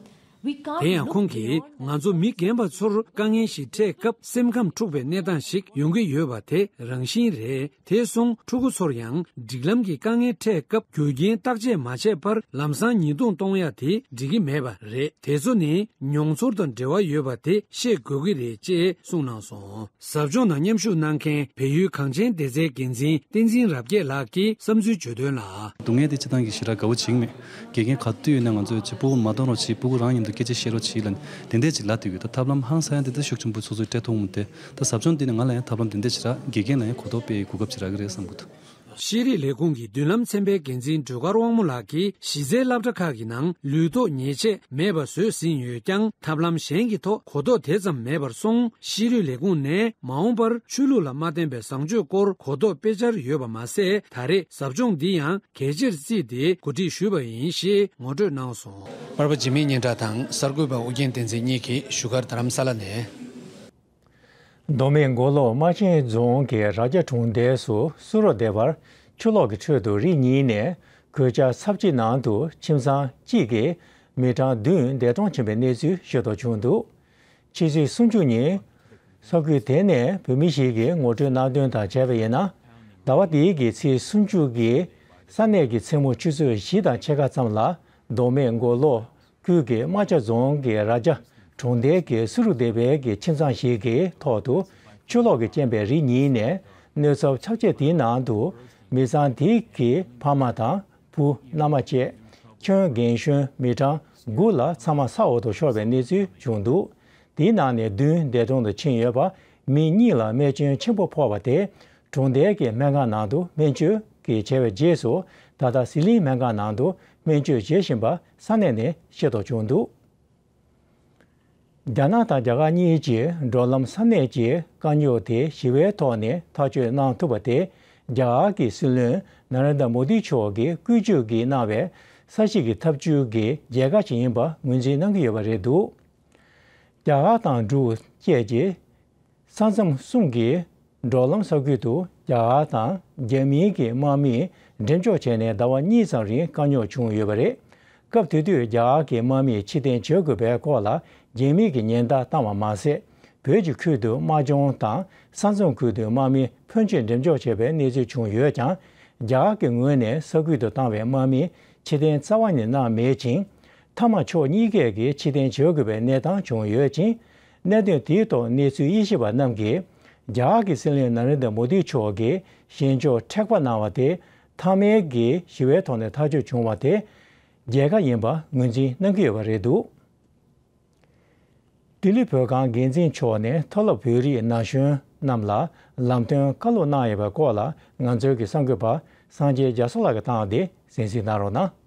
དེ་ཡང་ཁོང་གིས་ང་ཚོ་མི་རྒན་པ་ཚོར་དཀའ་ངལ་ཞིག་འཕྲད་སྐབས་སེམས་ཁམས་འཁྲུགས་པའི་གནས་སྟངས་ཤིག་ཡོང་གི་ཡོད་པ་དེ་རང་བཞིན་རེད། དེ་སོང་ཕྲུ་གུ་ཚོར་ཡང་སྒྲིག་ལམ་གྱི་དཀའ་ངལ་འཕྲད་སྐབས་རྒྱུ་རྐྱེན་བརྟག་དཔྱད་མ་བྱས་པར་ལམ་སང་ཉེས་རྡུང་གཏོང་ཡ་དེ་འགྲིག་གི་མེད་པ་རེད། དེ་ཚོ་ནི་མྱོང་ཚོར་དང་འབྲེལ་བ་ཡོད་པ་དེ་ཤེས་དགོས་ཀྱི་རེད་ཅེས་གསུངས་གནང་སོང་། ཟབ་སྦྱོང་ནང་མཉམ་ཞུགས་གནང་མཁན་བལ་ཡུལ་གངས་ཅན་སྡེ་ཚན་འགན་འཛིན་བསྟན་འཛིན་རབ་རྒྱས་ལགས་ཀྱིས་བསམ་ཚུལ་བརྗོད་དོན་ལ། སྡུག་བསྔལ་དེ་སྤྱི་བཏང་གི་ཞེ་དྲག་དགའ་བོ་བྱེད་ཀྱི་མེད། དགེ་རྒན་ག་དུས་ཡོད་ན་ང་ཚོས་ཅིག་སྤུ་གུ་མ་གཏོང་རོགས་བྱེད། སྤུ་གུ་རང་མཉམ་དུ་སྐད་ཆ་བཤད་རོགས་བྱེད་ལབ་ནས་དེ་འདྲས་ཅིག་ལབ་བསྡད་ཡོད། ད་ཐབས་ལམ་ཧང་སང་ཡ་དེ་ད་ཤུགས་ཆེན་པོ་སོ་སོས་སྤྲད་ཐུབ་མི་འདུག་ད་ཟབ་སྦྱོང་འདི་ནི་ང་ལ་ཡང་ཐབས་ལམ་དེ་འདྲས་ཞེ་དྲག་དགེ་རྒན་ལ་ཡང་གོ་རྟོགས་སྤེལ་ཡའི་གོ་སྐབས་ཞེ་དྲག་གི་རེད་བསམ་གྱི་འདུག་ཤེས་རིག་ལས་ཁུངས་ཀྱི་མདུན་ལམ་ཚན་པའི་འགན་འཛིན་སྒྲོལ་དཀར་དབང་མོ་ལགས་ཀྱིས་གཞི་རྩའི་སློབ་གྲྭ་ཁག་གི་ནང་ལུས་ཐོག་ཉེས་ཆད་མེད་པ་བཟོས་ཟིན་ཡོད་ཀྱང་ཐབས་ལམ་གཞན་གྱི་ཐོག་གོ་རྟོགས་དེ་ཙམ་མེད་པར་སོང་། ཤེས་རིག་ལས་ཁུངས་ནས་མ་འོངས་པར་ཆོས་ལུགས་ལ་མ་བརྟེན་པའི་བཟང་སྤྱོད་སྐོར་གོ་རྟོགས་སྤེལ་འཆར་ཡོད་པ་མ་ཟད། ད་རེས་ཟབ་སྦྱོང་འདི་ཡང་གལ་ཆེར་བརྩིས་ཏེ་གོ་སྒྲིག་ཞུས་པ་ཡིན་ཞེས་ངོ་སྤྲོད་གནང་སོང་། པར་པ་འཇིགས་མེད་སྙན་གྲགས་དང་གསར་འགོད་པ་ཨོ་རྒྱན་བསྟན་འཛིན་གཉིས་ཀྱིས་བཞུགས་སྒར་རྡ་རམ་ས་ལ་ནས། མདོ་སྨད་མགོ་ལོག་རྨ་ཆེན་རྫོང་གི་རྭ་རྒྱ་གྲོང་རྡལ་སུ་སུ་རོ་སྡེ་བར་ཆུ་ལོག་གི་ཁྲོད་དུ་རི་གཉིས་ནས་གོད་ཆག་ཚབས་ཆེ་ནང་དུ་ཁྱིམ་ཚང་གཅིག་གི་མི་གྲངས་བདུན་འདས་གྲོངས་ཕྱིན་པའི་གནས་ཚུལ་ཤེས་རྟོགས་བྱུང་འདུག་ཕྱི་ཚེས་སུམ་ཅུ་ཉིན་ས་ཁུལ་དེ་ནས་བོད་མི་ཞིག་གིས་ངོ་སྤྲོད་གནང་དོན་དང་བྱས་པ་ཡིན་ན། ཟླ་བ་འདིའི་གི་ཚེས་སུམ་ཅུ་གི་ས་གནས་ཀྱི་མཚན་མོ་ཆུ་ཚོད་བཞི་དང་ཕྱེད་ཀ་ཙམ་ལ་མདོ་སྨད་མགོ་ལོག་ཁུལ་གྱི་རྨ་བྱ་རྫོང་གི་རྭ་རྒྱ་གྲོང་རྡལ་གྱི་སུ་རུ་སྡེ་བའི་གི་ཁྱིམ་ཚང་ཞིག་གི་ཐོག་ཏུ་ཆུ་ལོག་གིས་རྐྱེན་པས་རི་གཉིས་ནས་གནོད་ཚབས་ཚབས་ཆེ་དེའི་ནང་དུ་མི་ཚང་དེ་གི་ཕ་མ་དང་བུ་མནའ་མ་བཅས་ཁྱོན་རྒན་གཞོན་མི་གྲངས་དགུ་ལ་ཚང་མ་ས་འོག་ཏུ་ཤོར་བའི་གནས་ཚུལ་བྱུང་འདུག་དེའི་ནང་ནས་བདུན་འདས་གྲོངས་དུ་ཕྱིན་ཡོད་པ་མི་གཉིས་ལ་རྨས་སྐྱོན་ཆེན་པོ་ཕོག་པ་དེ་གྲོང་རྡལ་གྱི་སྨན་ཁང་ནང་དུ་སྨན་བཅོས་ཀྱི་བྱས་པའི་རྗེས་སུ་ད་ལྟ་ཟི་ལིང་སྨན་ཁང་ནང་དུ་སྨན་བཅོས་བྱེད་བཞིན་པ་ས་གནས་ནས་ཤེས་རྟོགས་བྱུང་འདུག་རྒྱ་ནག་དང་རྒྱ་གར་གཉིས་ཀྱིས་འགྲོ་ལམ་ས་གནས་ཀྱི་དཀའ་རྙོག་དེ་ཞི་བའི་ཐོག་ནས་ཐག་གཅོད་གནང་ཐུབ་པ་དེ་རྒྱ་གར་གྱི་སྲིད་བློན་ན་རེན་དྲ་མོ་དི་མཆོག་གིས་བཀོད་ཇུས་ཀྱིས་གནང་བའི་ས་གཞི་གི་ཐབས་ཇུས་ཀྱི་རྒྱལ་ཁ་ཞིག་ཡིན་པ་ངོས་འཛིན་གནང་གི་ཡོད་པ་རེད་འདུག་རྒྱ་གར་དང་འབྲུག་བཅས་ཀྱི་ས་མཚམས་གསུམ་གྱི་འགྲོ་ལམ་ས་ཁུལ་དུ་རྒྱ་གར་དང་རྒྱ་མིའི་གི་དམག་མིས་འགྲེམས་འཇོག་བྱས་ནས་ཟླ་བ་གཉིས་ཙམ་རིང་དཀའ་རྙོག་བྱུང་ཡོད་པ་རེད། སྐབས་དེ་དུས་རྒྱ་གར་གྱི་དམག་མིས་ཕྱིར་འཐེན་བྱེད་དགོས་པའི་སྐོར་ལ་རྒྱ་མིའི་གི་ཉེན་བརྡ་བཏང་བ་མ་ཟད། བོད་ཀྱི་ཁུལ་དུ་དམག་སྦྱོང་དང་ས་མཚམས་ཁུལ་དུ་དམག་མི་ཕོན་ཆེ་འགྲེམས་འཇོག་བྱས་པའི་གནས་ཚུལ་བྱུང་ཡོད་ཀྱང་། རྒྱ་གར་གྱི་ངོས་ནས་ས་ཁུལ་དུ་བཏང་བའི་དམག་མིས་ཕྱིར་འཐེན་རྩ་བ་ནས་གནང་མེད་ཅིང་། མཐའ་མ་ཕྱོགས་གཉིས་ཀས་ཀྱིས་ཕྱིར་འཐེན་བྱེད་དགོས་པའི་གནས་སྟངས་བྱུང་ཡོད་ཅིང་། གནད་དོན་དེའི་ཐོག་གནས་ཚུལ་དབྱེ་ཞིབ་པ་རྣམས་ཀྱིས་རྒྱ་གར་གྱི་སྲིད་བློན་ན་རེན་དྲ་མོ་དི་མཆོག་གིས་བཞེས་ཕྱོགས་མཁྲེགས་པ་གནང་བ་དེ་མཐའ་མའི་གི་ཞི་བའི་ཐོག་ནས་ཐག་གཅོད་བྱུང་བ་དེ་རྒྱལ་ཁ་ཡིན་པ་ངོས་འཛིན་གནང་གི་ཡོད་པ་རེད་འདུག་ལྡི་ལི་བོད་ཁང་འགན་འཛིན་མཆོག་ནས་མཐོ་སློབ་བོད་རིགས་ན་གཞོན་རྣམས་ལ་ལམ་སྟོན་བཀའ་སློབ་གནང་ཡོད་པའི་སྐོར་ལ་ང་ཚོའི་གི་གསར་འགོད་པ་སངས་རྒྱས་རྒྱ་མཚོ་ལགས་ཀྱིས་བཏང་སྟེ་གསན་གཟིགས་གནང་རོགས་གནང་།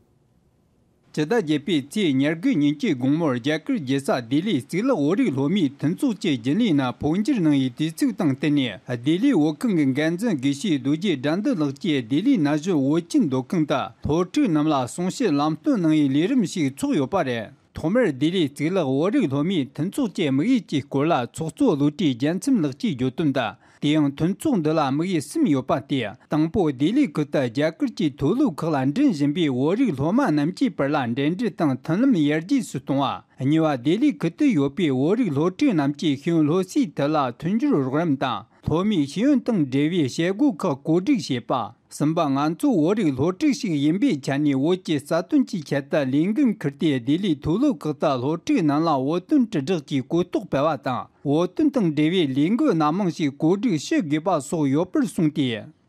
སྤྱི་ཟླ་བརྒྱད་པའི་ཚེས་ཉེར་དགུ་ཉིན་གྱི་དགོང་མོར་རྒྱ་གར་རྒྱལ་ས་ལྡི་ལིའི་གཙུག་ལག་བོད་རིགས་སློབ་མའི་མཐུན་ཚོགས་ཀྱི་རྒྱུན་ལས་ནས་འཕོ་འགྱུར་གནང་བའི་དུས་ཚིགས་དང་བསྟུན་ནས་ལྡི་ལིའི་བོད་ཁང་གི་འགན་འཛིན་དགེ་བཤེས་རྡོ་རྗེ་དགྲ་འདུལ་ལགས་ཀྱིས་ལྡི་ལིའི་ན་གཞོན་བོད་ཀྱི་སྡོད་ཁང་དུ་སློབ་ཕྲུག་རྣམས་ལ་གསུང་བཤད་ལམ་སྟོན་གནང་བའི་ལས་རིམ་ཞིག་ཚོགས་ཡོད་པ་རེད། ཐོག་མར་ལྡི་ལིའི་གཙུག་ལག་བོད་རིགས་སློབ་མའི་མཐུན་ཚོགས་ཀྱི་དམིགས་ཡུལ་གྱི་སྐོར་ལ་ཚོགས་གཙོ་བློ་གྲོས་རྒྱལ་མཚམས་ལགས་ཀྱིས་བརྗོད་དོན་དུ། དེ་ཡང་མཐུན་ཚོགས་འདི་ལ་དམིགས་ཡུལ་གསུམ་ཡོད་པ་སྟེ། དང་པོ་ལྡི་ལིའི་ཁུལ་དུ་རྒྱ་གར་གྱི་མཐོ་སློབ་ཁག་ལ་འགྲིམ་བཞིན་པའི་བོད་རིགས་སློབ་མ་རྣམས་ཀྱི་བར་ལ་འབྲེལ་འདྲིས་དང་མཐུན་ལམ་ཡར་རྒྱས་སུ་གཏོང་བ། གཉིས་པ་ལྡི་ལིའི་ཁུལ་དུ་ཡོད་པའི་བོད་རིགས་སློབ་ཕྲུག་རྣམས་ཀྱིས་ཤེས་ཡོན་སློབ་གསོའི་ཐད་ལ་མཐུན་སྦྱོར་རོགས་རམ་དང་། སློབ་མའི་ཤེས་ཡོན་དང་འབྲེལ་བའི་བྱེད་སྒོ་ཁག་བཀོད་སྒྲིག་བྱེད་པ། གསུམ་པ། ང་ཚོ་བོད་རིགས་སློབ་ཕྲུག་ཞིག་ཡིན་པའི་ཆ་ནས་བོད་ཀྱི་རྩ་དོན་གྱི་ཆེད་དུ་ལས་འགན་འཁུར་ཏེ་ལྡི་ལིའི་མཐོ་སློབ་ཁག་ཏུ་སློབ་ཕྲུག་རྣམས་ལ་བོད་དོན་དྲིལ་བསྒྲགས་ཀྱི་གོ་རྟོགས་སྤེལ་བ་དང་། བོད་དོན་དང་འབྲེལ་བའི་ལས་འགུལ་སྣ་མང་ཞིག་གོ་སྒྲིག་ཞུ་དགོས་པ་སོགས་ཡོད་པར་གསུངས་ཏེ།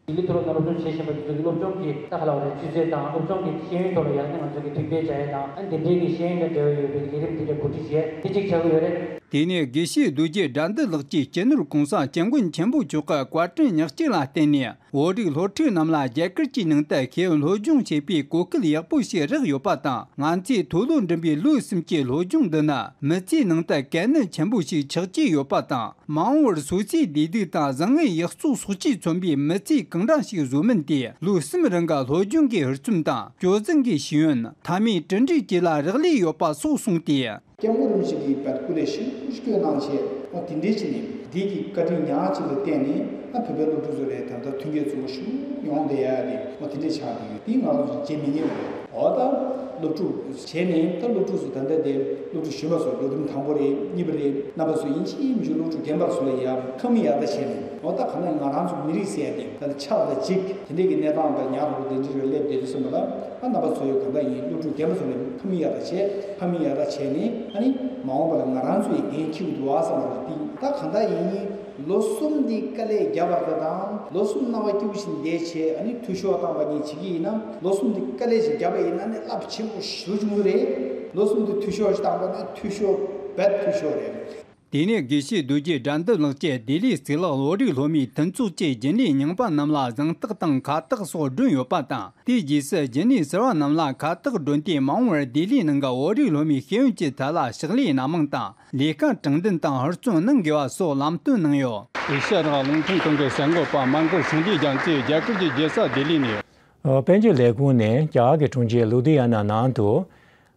ལྡི་ལི་མཐོ་སློབ་ནང་སློབ་སྦྱོང་བྱེད་བཞིན་པ་དེ་ཚོ་གི་སློབ་སྦྱོང་གི་ད་ག་ལབ་རེད། ཆུ་ཚད་དང་སློབ་སྦྱོང་གི་ཤེས་ཡོན་ཐོག་ལ་ཡང་ན་ང་ཚོ་གི་ཐུགས་ཕན་བྱ་ཡ་དང་། ཨ་འདི་འདྲའི་གི་ཤེས་ཡོན་དང་འབྲེལ་བ་ཡོད་པའི་ལས་རིམ་འདི་འདྲ་གོ་སྒྲིག་བྱས་དེ་གཅིག་ཆགས་ཀྱི་ཡོད་རེད། དེ་ནས་དགེ་བཤེས་རྡོ་རྗེ་དགྲ་འདུལ་ལགས་ཀྱིས་སྤྱི་ནོར་གོང་ས་སྐྱབས་མགོན་ཆེན་པོ་མཆོག་གི་བཀའ་དྲིན་ཉག་གཅིག་ལ་བརྟེན་ནས། བོད་རིགས་སློབ་ཕྲུག་རྣམས་ལ་རྒྱ་གར་གྱི་ནང་དུ་ཤེས་ཡོན་སློབ་སྦྱོང་བྱེད་པའི་གོ་སྐབས་ཡག་པོ་ཞིག་རག་ཡོད་པ་དང་། ང་ཚོས་མཐོ་སློབ་འགྲིམ་པའི་ལོ་གསུམ་གྱི་སློབ་སྦྱོང་འདི་ནི་མི་ཚེའི་ནང་དུ་གལ་གནད་ཆེན་པོ་ཞིག་ཆགས་ཀྱི་ཡོད་པ་དང་། མ་འོངས་པར་སོ་སོའི་བདེ་སྡུག་དང་བཟང་ངན་ཡག་བཙོག་སོགས་ཀྱིས་མཚོན་པའི་མི་ཚེ་གང་འདྲ་ཞིག་བཟོ་མིན་དེ་ལོ་གསུམ་རིང་གི་སློབ་སྦྱོང་གི་ཧུར་བརྩོན་དང་། སྤྱོད་འཛིན་གྱི་ཤེས་ཡོན། མཐའ་མའི་གྲུབ་འབྲས་བཅས་ལ་རག་ལས་ཡོད་པ་སོགས་གསུངས་ཏེ། སྐྱབས་མགོན་རིན་པོ་ཆེ་གིས་བར་སྐུ་ལས་ཤིན་ཏུ་སྐྱོན་གནང་བྱས། འོ་དེ་འདྲའི་ཕྱིར་ནས་འདི་གི་བཀའ་དྲིན་ཉག་གཅིག་ལ་བརྟེན་ནས་ཨ་བོད་པའི་སློབ་ཕྲུག་ཚོ་ལ་ད་ལྟ་མཐུན་རྐྱེན་ཚང་མ་ཞུ་ཡོང་བསྡད་ཡ་དེ་འོ་དེ་འདྲའི་ཆགས་བསྡད་ཡོད། འདི་ང་ཚོ་བརྗེད་མི་ཉན་པ་རེད། འོ་ད་ སློབ་ཕྲུག་བྱས་ནས་ད་སློབ་ཕྲུག་ཚོ་ད་ལྟ་དེ་སློབ་ཕྲུག་གཞོན་པ་ཚོ་ལོ་རིམ་དང་པོ་རེད། གཉིས་པ་རེད། རྣམ་པ་ཚོ་ཡིན་གཅིག་མིན་གཅིག་སློབ་ཕྲུག་རྒན་པ་ཚོ་ལ་ཡ་ཁ་མིག་ཡར་ལྟ་བྱས་ནས། འོ་ད་ག་ན་ང་རང་ཚོ་མི་རིགས་ཟེར་ཡ་དེ་ད་ཆགས་པ་ཅིག་དེ་འདྲས་ཀྱི་གནས་སྟངས་དང་ཉག་རོ་དེ་འདྲས་ལ་སླེབས་བསྡད་དུས་ཙམ་པ་ལ། ཨ་རྣམ་པ་ཚོ་ཡོད་ག་འདྲ་ཡིན། སློབ་ཕྲུག་རྒན་པ་ཚོ་ལ་ཁ་མིག་ཡར་ལྟ་བྱས། ཁ་མིག་ཡར་ལྟ་བྱས་ནས། ཨ་ནི་མ་འོངས་པ་ལ་ང་རང་ཚོ་ཡི་འགན་འཁྱེར་དགོས་འདུག་ཨ་བསམ་པ་རེད། དེ་ད་ག་འདྲ་ཡིན་ཡིན། ལོ་གསུམ་འདི་དཀའ་ལས་བརྒྱབ་པ་དང་། ལོ་གསུམ་རྣ་བ་སྐྱིད་པོ་ཞིག་བསྡད་བྱས། ཨ་ནི་འཐུས་ཤོར་བཏང་པ་གཉིས་བྱེད་ཀྱི་ཡིན་ན། ལོ་གསུམ་འདི་དཀའ་ལས་ཞིག་བརྒྱབ་པ་ཡིན་ན་ནི་རླབས་ཆེན་པོ་ཞེ་པོ་ཅིག་རེད། ལོ་གསུམ་འདི་འཐུས་ཤོར་ཞིག་བཏང་པ་ན་འཐུས་ཤོར་རྦད་འཐུས་ཤོར་རེད། དེ་ནས་དགེ་བཤེས་རྡོ་རྗེ་དགྲ་འདུལ་ལགས་ཀྱིས་ལྡི་ལིའི་གཙུག་ལག་བོད་རིགས་སློབ་མའི་མཐུན་ཚོགས་ཀྱི་རྒྱུན་ལས་རྙིང་པ་རྣམས་ལ་གཟེངས་རྟགས་དང་ཁ་བཏགས་སོགས་བསྐྲུན་ཡོད་པ་དང་། དེའི་རྗེས་སུ་རྒྱུན་ལས་ཟུར་པ་རྣམས་ལ་ཁ་བཏགས་བསྐྲུན་ཏེ། མ་འོངས་པར་ལྡི་ལིའི་ནང་གི་བོད་རིགས་སློབ་མའི་ཤེས་ཡོན་གྱི་ཐད་ལ་ཕྱག་ལས་སྣ་མང་དང་ལས་ཀ་དྲང་བདེན་དང་ཧུར་བརྩོན་གནང་དགོས་པ་སོགས་ལམ་སྟོན་གནང་ཡོད། ཨེ་ཤ་ཡ་རང་དབང་རླུང་འཕྲིན་ཁང་གི་གསར་འགོད་པ་མར་ཀོ་སངས་རྒྱས་རྒྱ་མཚོས་རྒྱ་གར་གྱི་རྒྱལ་ས་ལྡི་ལི་ནས། དཔལ་འབྱོར་ལས་ཁུངས་ནས་རྒྱ་གར་གྱི་གྲོང་ཁྱེར་ལུ་དྷི་ཡ་ན་ནང་དུ་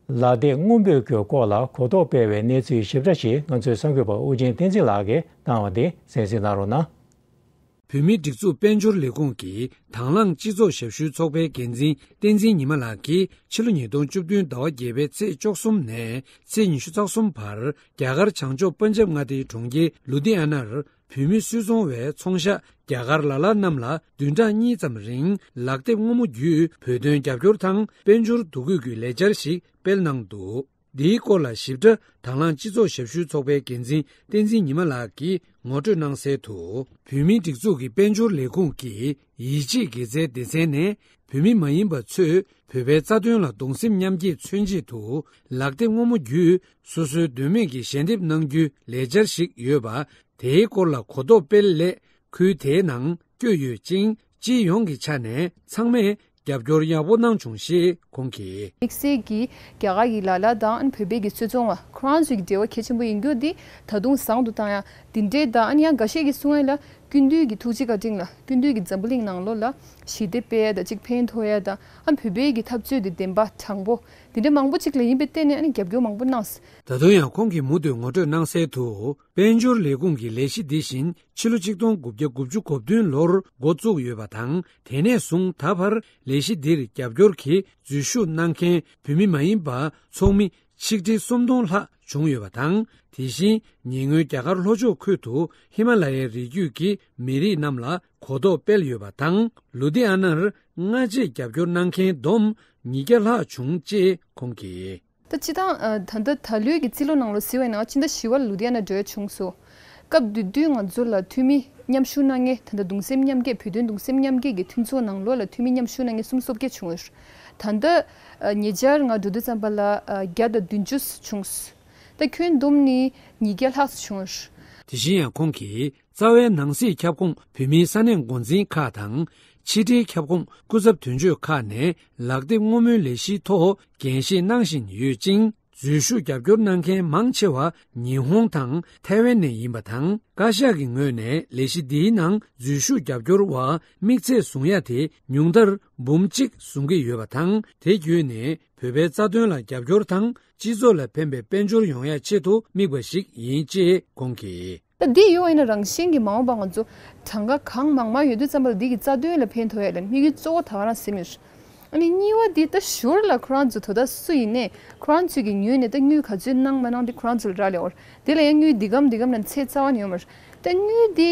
ལག་དེབ་སྔོན་འབོད་ཀྱི་སྐོར་ལ་གོ་རྟོགས་སྤེལ་བའི་གནས་ཚུལ་ཞིབ་ཕྲ་ཞིག་ང་ཚོའི་གསར་འགོད་པ་ཨུ་རྒྱན་བསྟན་འཛིན་ལགས་ཀྱིས་བཏང་བ་དེ་གསན་གཟིགས་གནང་རོགས་གནང་། བོད་མིའི་སྒྲིག་འཛུགས་དཔལ་འབྱོར་ལས་ཁུངས་ཀྱི་དང་བླངས་སྤྱི་ཚོགས་ཞབས་ཞུའི་ཚོགས་པའི་འགན་འཛིན་བསྟན་འཛིན་ཉི་མ་ལགས་ཀྱིས་ཕྱི་ལོ་ཉིས་སྟོང་བཅུ་བདུན་ཟླ་བ་བརྒྱད་པའི་ཚེས་བཅུ་གསུམ་ནས་ཚེས་ཉི་ཤུ་རྩ་གསུམ་བར་རྒྱ་གར་བྱང་ཕྱོགས་པན་ཇབ་མངའ་སྡེའི་གྲོང་ཁྱེར་ལུ་དྷི་ཡ་ནར་བོད་མི་སུད་ཚོང་བས་ཚོང་ཤག་རྒྱ་གར་ལ་ལ་རྣམས་ལ་བདུན་ཕྲག་གཉིས་ཙམ་རིང་ལག་དེབ་སྔོན་མོ་བརྒྱུད་བོད་དོན་རྒྱབ་སྐྱོར་དང་དཔལ་འབྱོར་འདུ་འགོད་ཀྱི་ལས་འཆར་ཞིག་སྤེལ་གནང་འདུག་འདིའི་སྐོར་ལ་ཞིབ་ཕྲ་དང་བླངས་སྤྱི་ཚོགས་ཞབས་ཞུའི་ཚོགས་པའི་འགན་འཛིན་བསྟན་འཛིན་ཉི་མ་ལགས་ཀྱིས་ངོ་སྤྲོད་གནང་གསལ་དུ། བོད་མིའི་སྒྲིག་འཛུགས་ཀྱི་དཔལ་འབྱོར་ལས་ཁུངས་ཀྱི་ཡིད་ཆེས་དགེ་རྩའི་སྡེ་ཚན་ནས་བོད་མི་མ་ཡིན་པ་ཚོས་བོད་པའི་རྩ་དོན་ལ་གདུང་སེམས་མཉམ་སྐྱེད་མཚོན་ཆེད་དུ་ལག་དེབ་སྔོན་མོ་བརྒྱུད་སོ་སོའི་འདོད་མོས་ཀྱི་ཞལ་འདེབས་གནང་རྒྱུའི་ལས་འཆར་ཞིག་ཡོད་པ། དེའི་སྐོར་ལ་གོ་རྟོགས་སྤེལ་སླད་ཁུལ་དེའི་ནང་བསྐྱོད་ཡོད་ཅིང་། སྤྱི་ཡོངས་ཀྱི་ཆ་ནས་ཚང་མས་རྒྱབ་སྐྱོར་ཡག་པོ་གནང་བྱུང་ཞེས་ཁོང་གིས། དམིགས་བསལ་གྱིས་རྒྱ་གར་གྱི་ལ་ལ་དང་ཨ་ནི་བོད་པའི་གི་སུད་ཚོང་བ་ཁོ་རང་ཚོའི་གི་འབྲེལ་བ་གལ་ཆེན་པོ་ཡིན་རྒྱུ་འདི་ད་དུང་བཟང་དུ་བཏང་ཡ། འདི་འདྲའི་དང་ཨ་ནི་ཡང་འགའ་ཤས་ཀྱིས་གསུང་ཡ་ལ་སྐུ་མདུན་གྱི་ཐུགས་རྗེ་བཀའ་དྲིན་ལ། སྐུ་མདུན་གྱི་འཛམ་བུ་གླིང་ནང་ལོགས་ལ་ཞི་བདེ་སྤེལ་ཡ་དང་གཅིག་ཕན་ཐོགས་ཡ་དང་ཨ་ནི་བོད་པའི་གི་འཐབ་རྩོད་འདི་བདེན་པ་དྲང་པོ་འདི་འདྲ་མང་པོ་ཅིག་ལ་ཡིན་པའི་སྟེང་ནས་ཨ་ནི་རྒྱབ་སྐྱོར་མང་པོ་གནང་། ད་དུང་ཡང་ཁོང་གིས་མུ་མཐུད་ངོ་སྤྲོད་གནང་གསལ་དུ། དཔལ་འབྱོར་ལས་ཁུངས་ཀྱི་ལས་གཞི་འདི་བཞིན་ཕྱི་ལོ་ཆིག་སྟོང་དགུ་བརྒྱ་དགུ་བཅུ་གོ་བདུན་ལོར་འགོ་བཙུགས་ཡོད་པ་དང་། དེ་ནས་བཟུང་ད་བར་ལས་གཞི་འདིར་རྒྱབ་སྐྱོར་གྱིས་འཛུལ་ཞུགས་གནང་མཁན་བོད་མི་མ་ཡིན་པ་ཚོགས་མི་ཆིག་ཁྲི་སུམ་སྟོང་ལྷག་བྱུང་ཡོད་པ་དང་། དེ་བཞིན་ཉེ་སྔོན་རྒྱ་གར་ལྷོ་ཕྱོགས་ཁུལ་དུ་ཧི་མ་ལ་ཡའི་རི་རྒྱུད་ཀྱི་མི་རིགས་རྣམས་ལ་གོ་རྟོགས་སྤེལ་ཡོད་པ་དང་། ལུ་དྷི་ཡ་ནར་སྔ་རྗེས་རྒྱབ་སྐྱོར་གནང་མཁན་བསྡོམས་ཉིས་བརྒྱ་ལྷག་བྱུང་ཅེས་ཁོང་གིས། ད་སྤྱིར་བཏང་ཨ་ད་ལྟ་ད་ལོའི་གི་རྩིས་ལོ་ནང་ལོ་ཟེར་བ་ཡིན་ན་ཕྱི་ཟླ་བཞི་པ་ལ་ལུ་དྷི་ཡ་ན་འགྲོ་ཡ་བྱུང་སོང་། སྐབས་དེ་དུས་ང་ཚོ་ལ་འཐུས་མི་མཉམ་ཞུགས་གནང་མཁན། ད་ལྟ་གདུང་སེམས་མཉམ་སྐྱེད་བོད་དོན་གདུང་སེམས་མཉམ་སྐྱེད་ཀྱི་མཐུན་ཚོགས་ནང་ལོགས་ལ་འཐུས་མི་མཉམ་ཞུགས་གནང་མཁན་སུམ་ཅུ་སོ་བརྒྱད་བྱུང་ཡོད། ད་ལྟ་ཨ་ཉེ་ཆར་ང་འགྲོ་དུས་ཙམ་པ་ལ་ཨ་བརྒྱ་དང་བདུན་ཅུ་བྱུང་། ད་ཁྱོན་བསྡོམས་ནི་ཉིས་བརྒྱ་ལྷག་བྱུང་ཡོད། དེ་བཞིན་ཡང་ཁོང་གིས། རྩ་བའི་ནང་སྲིད་ཁྱབ་ཁོངས་བོད་མིའི་ས་གནས་འགོ་འཛིན་ཁག་དང་། ཕྱི་འབྲེལ་ཁྱབ་ཁོངས་སྐུ་ཚབ་དོན་གཅོད་ཁག་ནས་ལག་དེབ་སྔོན་མོའི་ལས་གཞིའི་ཐོག་འགན་བཞེས་གནང་བཞིན་ཡོད་ཅིང་། འཛུལ་ཞུགས་རྒྱབ་སྐྱོར་གནང་མཁན་མང་ཆེ་བ་ཉི་ཧོང་དང་ཐའེ་ཝན་ནས་ཡིན་པ་དང་། བཀའ་ཤག་གི་ངོས་ནས་ལས་གཞི་འདིའི་ནང་འཛུལ་ཞུགས་རྒྱབ་སྐྱོར་བ་དམིགས་ཚད་བཟུང་ཡ་དེ་ཉུང་མཐར་འབུམ་གཅིག་བཟུང་གི་ཡོད་པ་དང་། དེ་བརྒྱུད་ནས་བོད་པའི་རྩ་དོན་ལ་རྒྱབ་སྐྱོར་དང་། སྤྱི་ཚོགས་ལ་ཕན་པའི་དཔལ་འབྱོར་ཡོང་ཡ་ཆེད་དུ་དམིགས་པ་ཞིག་ཡིན་ཅེས་ཁོང་གིས། ད་འདི་ཡོད་པ་ཡིན་ན་རང་བཞིན་གྱིས་མ་འོངས་པ་ང་ཚོ་གྲངས་ཀ་གང་མང་མང་ཡོད་དུས་ཙམ་པ་ལ་འདི་གི་རྩ་དོན་ལ་ཕན་ཐོགས་ཡ་ལ་དམིགས་ཡུལ་གཙོ་བོ་ད་ག་རང་ཟེར་མི་རེད། ཨ་ནི་གཉིས་པ་འདི་ད་ཞོར་ལ་ཁོ་རང་ཚོ་དོ་བདག་སུ་ཡིན་ནའི་ཁོ་རང་ཚོས་ཀྱི་ཉོས་ནས་ད་དངུལ་ག་ཚོད་གནང་མ་གནང་དེ་ཁོ་རང་ཚོ་ལ་རག་ལས་འོར། དེ་ལ་ཡང་དངུལ་འདི་གམ་འདི་གམ་ལ་ཚད་རྩ་བ་ནས་ཡོད་མ་རེད། ད་དངུལ་འདི་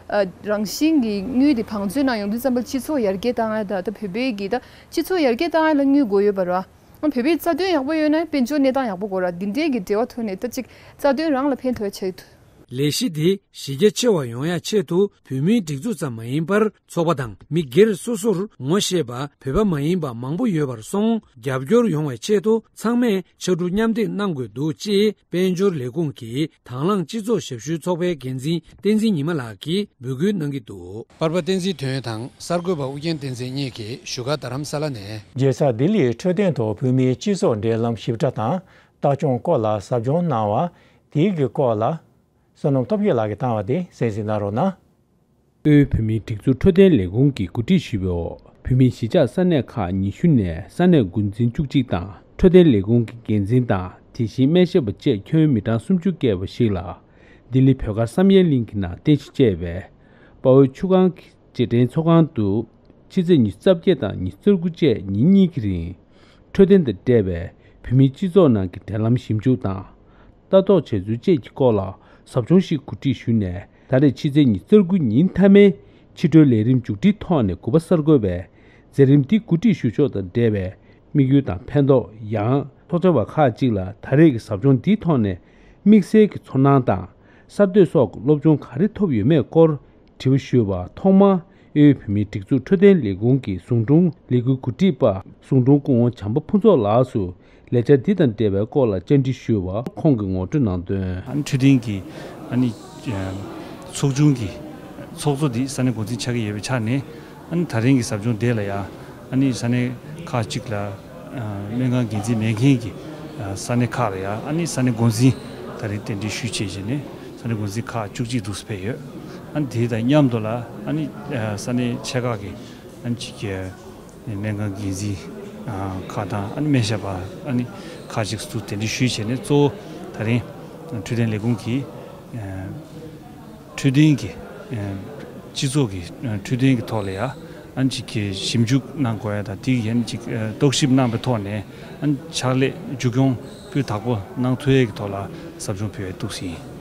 ཨ་རང་བཞིན་གྱིས་དངུལ་འདི་བང་མཛོད་ནང་ཡོང་དུས་ཙམ་པ་ལ་སྤྱི་ཚོགས་ཡར་རྒྱས་བཏང་ཡ་ད་ད་བོད་པའི་གི་ད་སྤྱི་ཚོགས་ཡར་རྒྱས་བཏང་ཡ་ལ་དངུལ་དགོས་ཡོད་པ་རེད་བ། ཨ་བོད་པའི་རྩ་དོན་ཡག་པོ་ཡོད་ན་དཔལ་འབྱོར་གནས་སྟངས་ཡག་པོ་དགོས་ར། འདི་འདྲའི་གི་འབྲེལ་བ་ཐོག་ནས་ད་ཅིག་རྩ་དོན་རང་ལ་ཕན་ཐོགས་ཆེད་དུ། ལས་གཞི་འདི་གཞི་རྒྱ་ཆེ་བ་ཡོང་ཡ་ཆེད་དུ་བོད་མིའི་སྒྲིག་འཛུགས་ཙམ་མ་ཡིན་པར་ཚོགས་པ་དང་མི་སྒེར་སོ་སོར་ངོ་ཤེས་པ་བོད་པ་མ་ཡིན་པ་མང་པོ་ཡོད་པར་སོང་རྒྱབ་སྐྱོར་ཡོང་བའི་ཆེད་དུ་ཚང་མས་ཕྱར་གྲུ་མཉམ་འདེགས་གནང་དགོས་འདུག་ཅེས་དཔལ་འབྱོར་ལས་ཁུངས་ཀྱི་དང་བླངས་སྤྱི་ཚོགས་ཞབས་ཞུའི་ཚོགས་པའི་འགན་འཛིན་བསྟན་འཛིན་ཉི་མ་ལགས་ཀྱིས་འབོད་སྐུལ་གནང་གི་འདུག་པར་པ་བསྟན་འཛིན་དོན་དང་གསར་འགོད་པ་ཨུ་རྒྱན་བསྟན་འཛིན་གཉིས་ཀྱིས་བཞུགས་སྒར་རྡ་རམ་ས་ལ་ནས། རྒྱལ་ས་ལྡི་ལིའི་འཕྲོད་བསྟེན་ཐོག་བོད་མིའི་སྤྱི་ཚོགས་འབྲེལ་ལམ་ཞིབ་ཕྲ་དང་ལྟ་སྐྱོང་སྐོར་ལ་ཟབ་སྦྱོང་གནང་བ་དེའི་གི་སྐོར་ལ། བསོད་ནམས་སྟོབས་རྒྱས་ལགས་ཀྱིས་བཏང་བ་དེ་གསན་གཟིགས་གནང་རོགས་གནང་། དབུས་བོད་མིའི་སྒྲིག་འཛུགས་འཕྲོད་བསྟེན་ལས་ཁུངས་ཀྱིས་གོ་སྒྲིག་ཞུས་པའི་འོག་བོད་མིའི་གཞིས་ཆགས་ས་གནས་ཁག་ཉི་ཤུ་ནས་ས་གནས་འགོ་འཛིན་བཅུ་གཅིག་དང་འཕྲོད་བསྟེན་ལས་ཁུངས་ཀྱི་འགན་འཛིན་དང་དེ་བཞིན་སྨན་ཞབས་པ་བཅས་ཁྱོན་མི་གྲངས་སུམ་ཅུ་བརྒལ་བ་ཞིག་ལ་ལྡི་ལི་བོད་སྒར་བསམ་ཡས་གླིང་གི་ནང་རྟེན་གཞི་བྱས་པའི་དཔའ་བོའི་ཆུ་སྒང་གི་རྗེས་དྲན་ཚོགས་ཁང་དུ་ཕྱི་ཚེས་ཉི་ཤུ་རྩ་བརྒྱད་དང་ཉི་ཤུ་རྩ་དགུ་བཅས་ཉིན་གཉིས་ཀྱི་རིང་། འཕྲོད་བསྟེན་དང་འབྲེལ་བའི་བོད་མིའི་སྤྱི་ཚོགས་ནང་གི་འབྲེལ་ལམ་ཞིབ་འཇུག་དང་། ལྟ་རྟོག་བྱས་ཚུལ་བཅས་ཀྱི་སྐོར་ལ་ཟབ་སྦྱོང་ཞིག་གོ་སྒྲིག་ཞུས་ནས། ད་རེས་ཕྱི་ཚེས་ཉི་ཤུ་རྩ་དགུ་ཉིན་མཐའ་མའི་ཕྱི་དྲོའི་ལས་རིམ་མཇུག་སྒྲིལ་ཐོག་ནས་དགུ་པ་གསར་འགོད་པས་མཛད་རིམ་འདི་གོ་སྒྲིག་ཞུ་ཕྱོགས་དང་འབྲེལ་བའི་དམིགས་ཡུལ་དང་ཕན་ཐོགས། ཡང་ཚོགས་བཅར་བ་ཁག་ཅིག་ལ་ད་རེས་ཀྱི་ཟབ་སྦྱོང་འདིའི་ཐོག་ནས་དམིགས་བསལ་གྱི་ཚོར་སྣང་དང་། གསར་གཏོད་སོགས་ཀྱི་སློབ་སྦྱོང་ག་རེ་ཐོབ་ཡོད་མེད་སྐོར་དྲི་བ་ཞུས་པར། ཐོག་མར་དབུས་བོད་མིའི་སྒྲིག་འཛུགས་འཕྲོད་བསྟེན་ལས་ཁུངས་ཀྱི་ཟུང་དྲུང་ལས་འགུལ་འགོ་ཁྲིད་པ་ཟུང་དྲུང་སྐུ་ངོ་བྱམས་པ་ཕུན་ཚོགས་ལགས་སུ་ལས་འཆར་འདི་དང་འབྲེལ་བའི་སྐོར་ལ་བཅར་འདྲི་ཞུས་པར། ཁོང་གིས་ངོ་སྤྲོད་གནང་དོན། ཨ་ནི་འཕྲོད་བསྟེན་གྱི་ཨ་ནི་ཚོགས་ཆུང་གི་ཚོགས་གཙོ་འདི་ས་གནས་འགོ་འཛིན་ཆགས་ཀྱི་ཡོད་པའི་ཆ་ནས། ཨ་ནི་ད་རིང་གི་ཟབ་སྦྱོང་དེ་ལ་ཡང་ཨ་ནི་ས་གནས་ཁག་ཅིག་ལ་སྨན་ཁང་འགན་འཛིན་མེད་མཁན་གྱི་ས་གནས་ཁག་ལ་ཡང་ཨ་ནི་ས་གནས་འགོ་འཛིན་ད་རིང་གདན་འདྲེན་ཞུས་བྱས་བྱས་ནས་ས་གནས་འགོ་འཛིན་ཁག་བཅུ་གཅིག་འདུག་སེ་ཕེབས་ཡོད། ཨ་ནི་དེ་དང་མཉམ་དུ་ལ་ཨ་ནི་ས་གནས་ཆེ་ཁག་གི་ཨ་ནི་ཅིག་གི་སྨན་ཁང་འགན་འཛིན་ཁག་དང་ཨ་ནི་སྨན་ཞབས་པ་ཨ་ནི་ཁག་ཅིག་ཏུ་གདན་འདྲེན་ཞུས་བྱས་ནས། གཙོ་བོ་ད་རིང་འཕྲོད་བསྟེན་ལས་ཁུངས་ཀྱི་འཕྲོད་བསྟེན་གྱི་སྤྱི་ཚོགས་ཀྱི་འཕྲོད་བསྟེན་གྱི་ཐོག་ལ་ཡང་ཨ་ནི་ཅིག་གི་ཞིབ་འཇུག་གནང་དགོས་ཡ་དང་། དེ་ཡང་ཅིག་རྟོག་ཞིབ་གནང་པའི་ཐོག་ནས་ཨ་ནི་ཕྱག་ལས་མཇུག་སྐྱོང་སྤུས་དག་པོ་གནང་ཐུབ་ཡ་གི་ཐོག་ལ་ཟབ་སྦྱོང་ཕུལ་བའི་འདུག་སེ་ཡིན།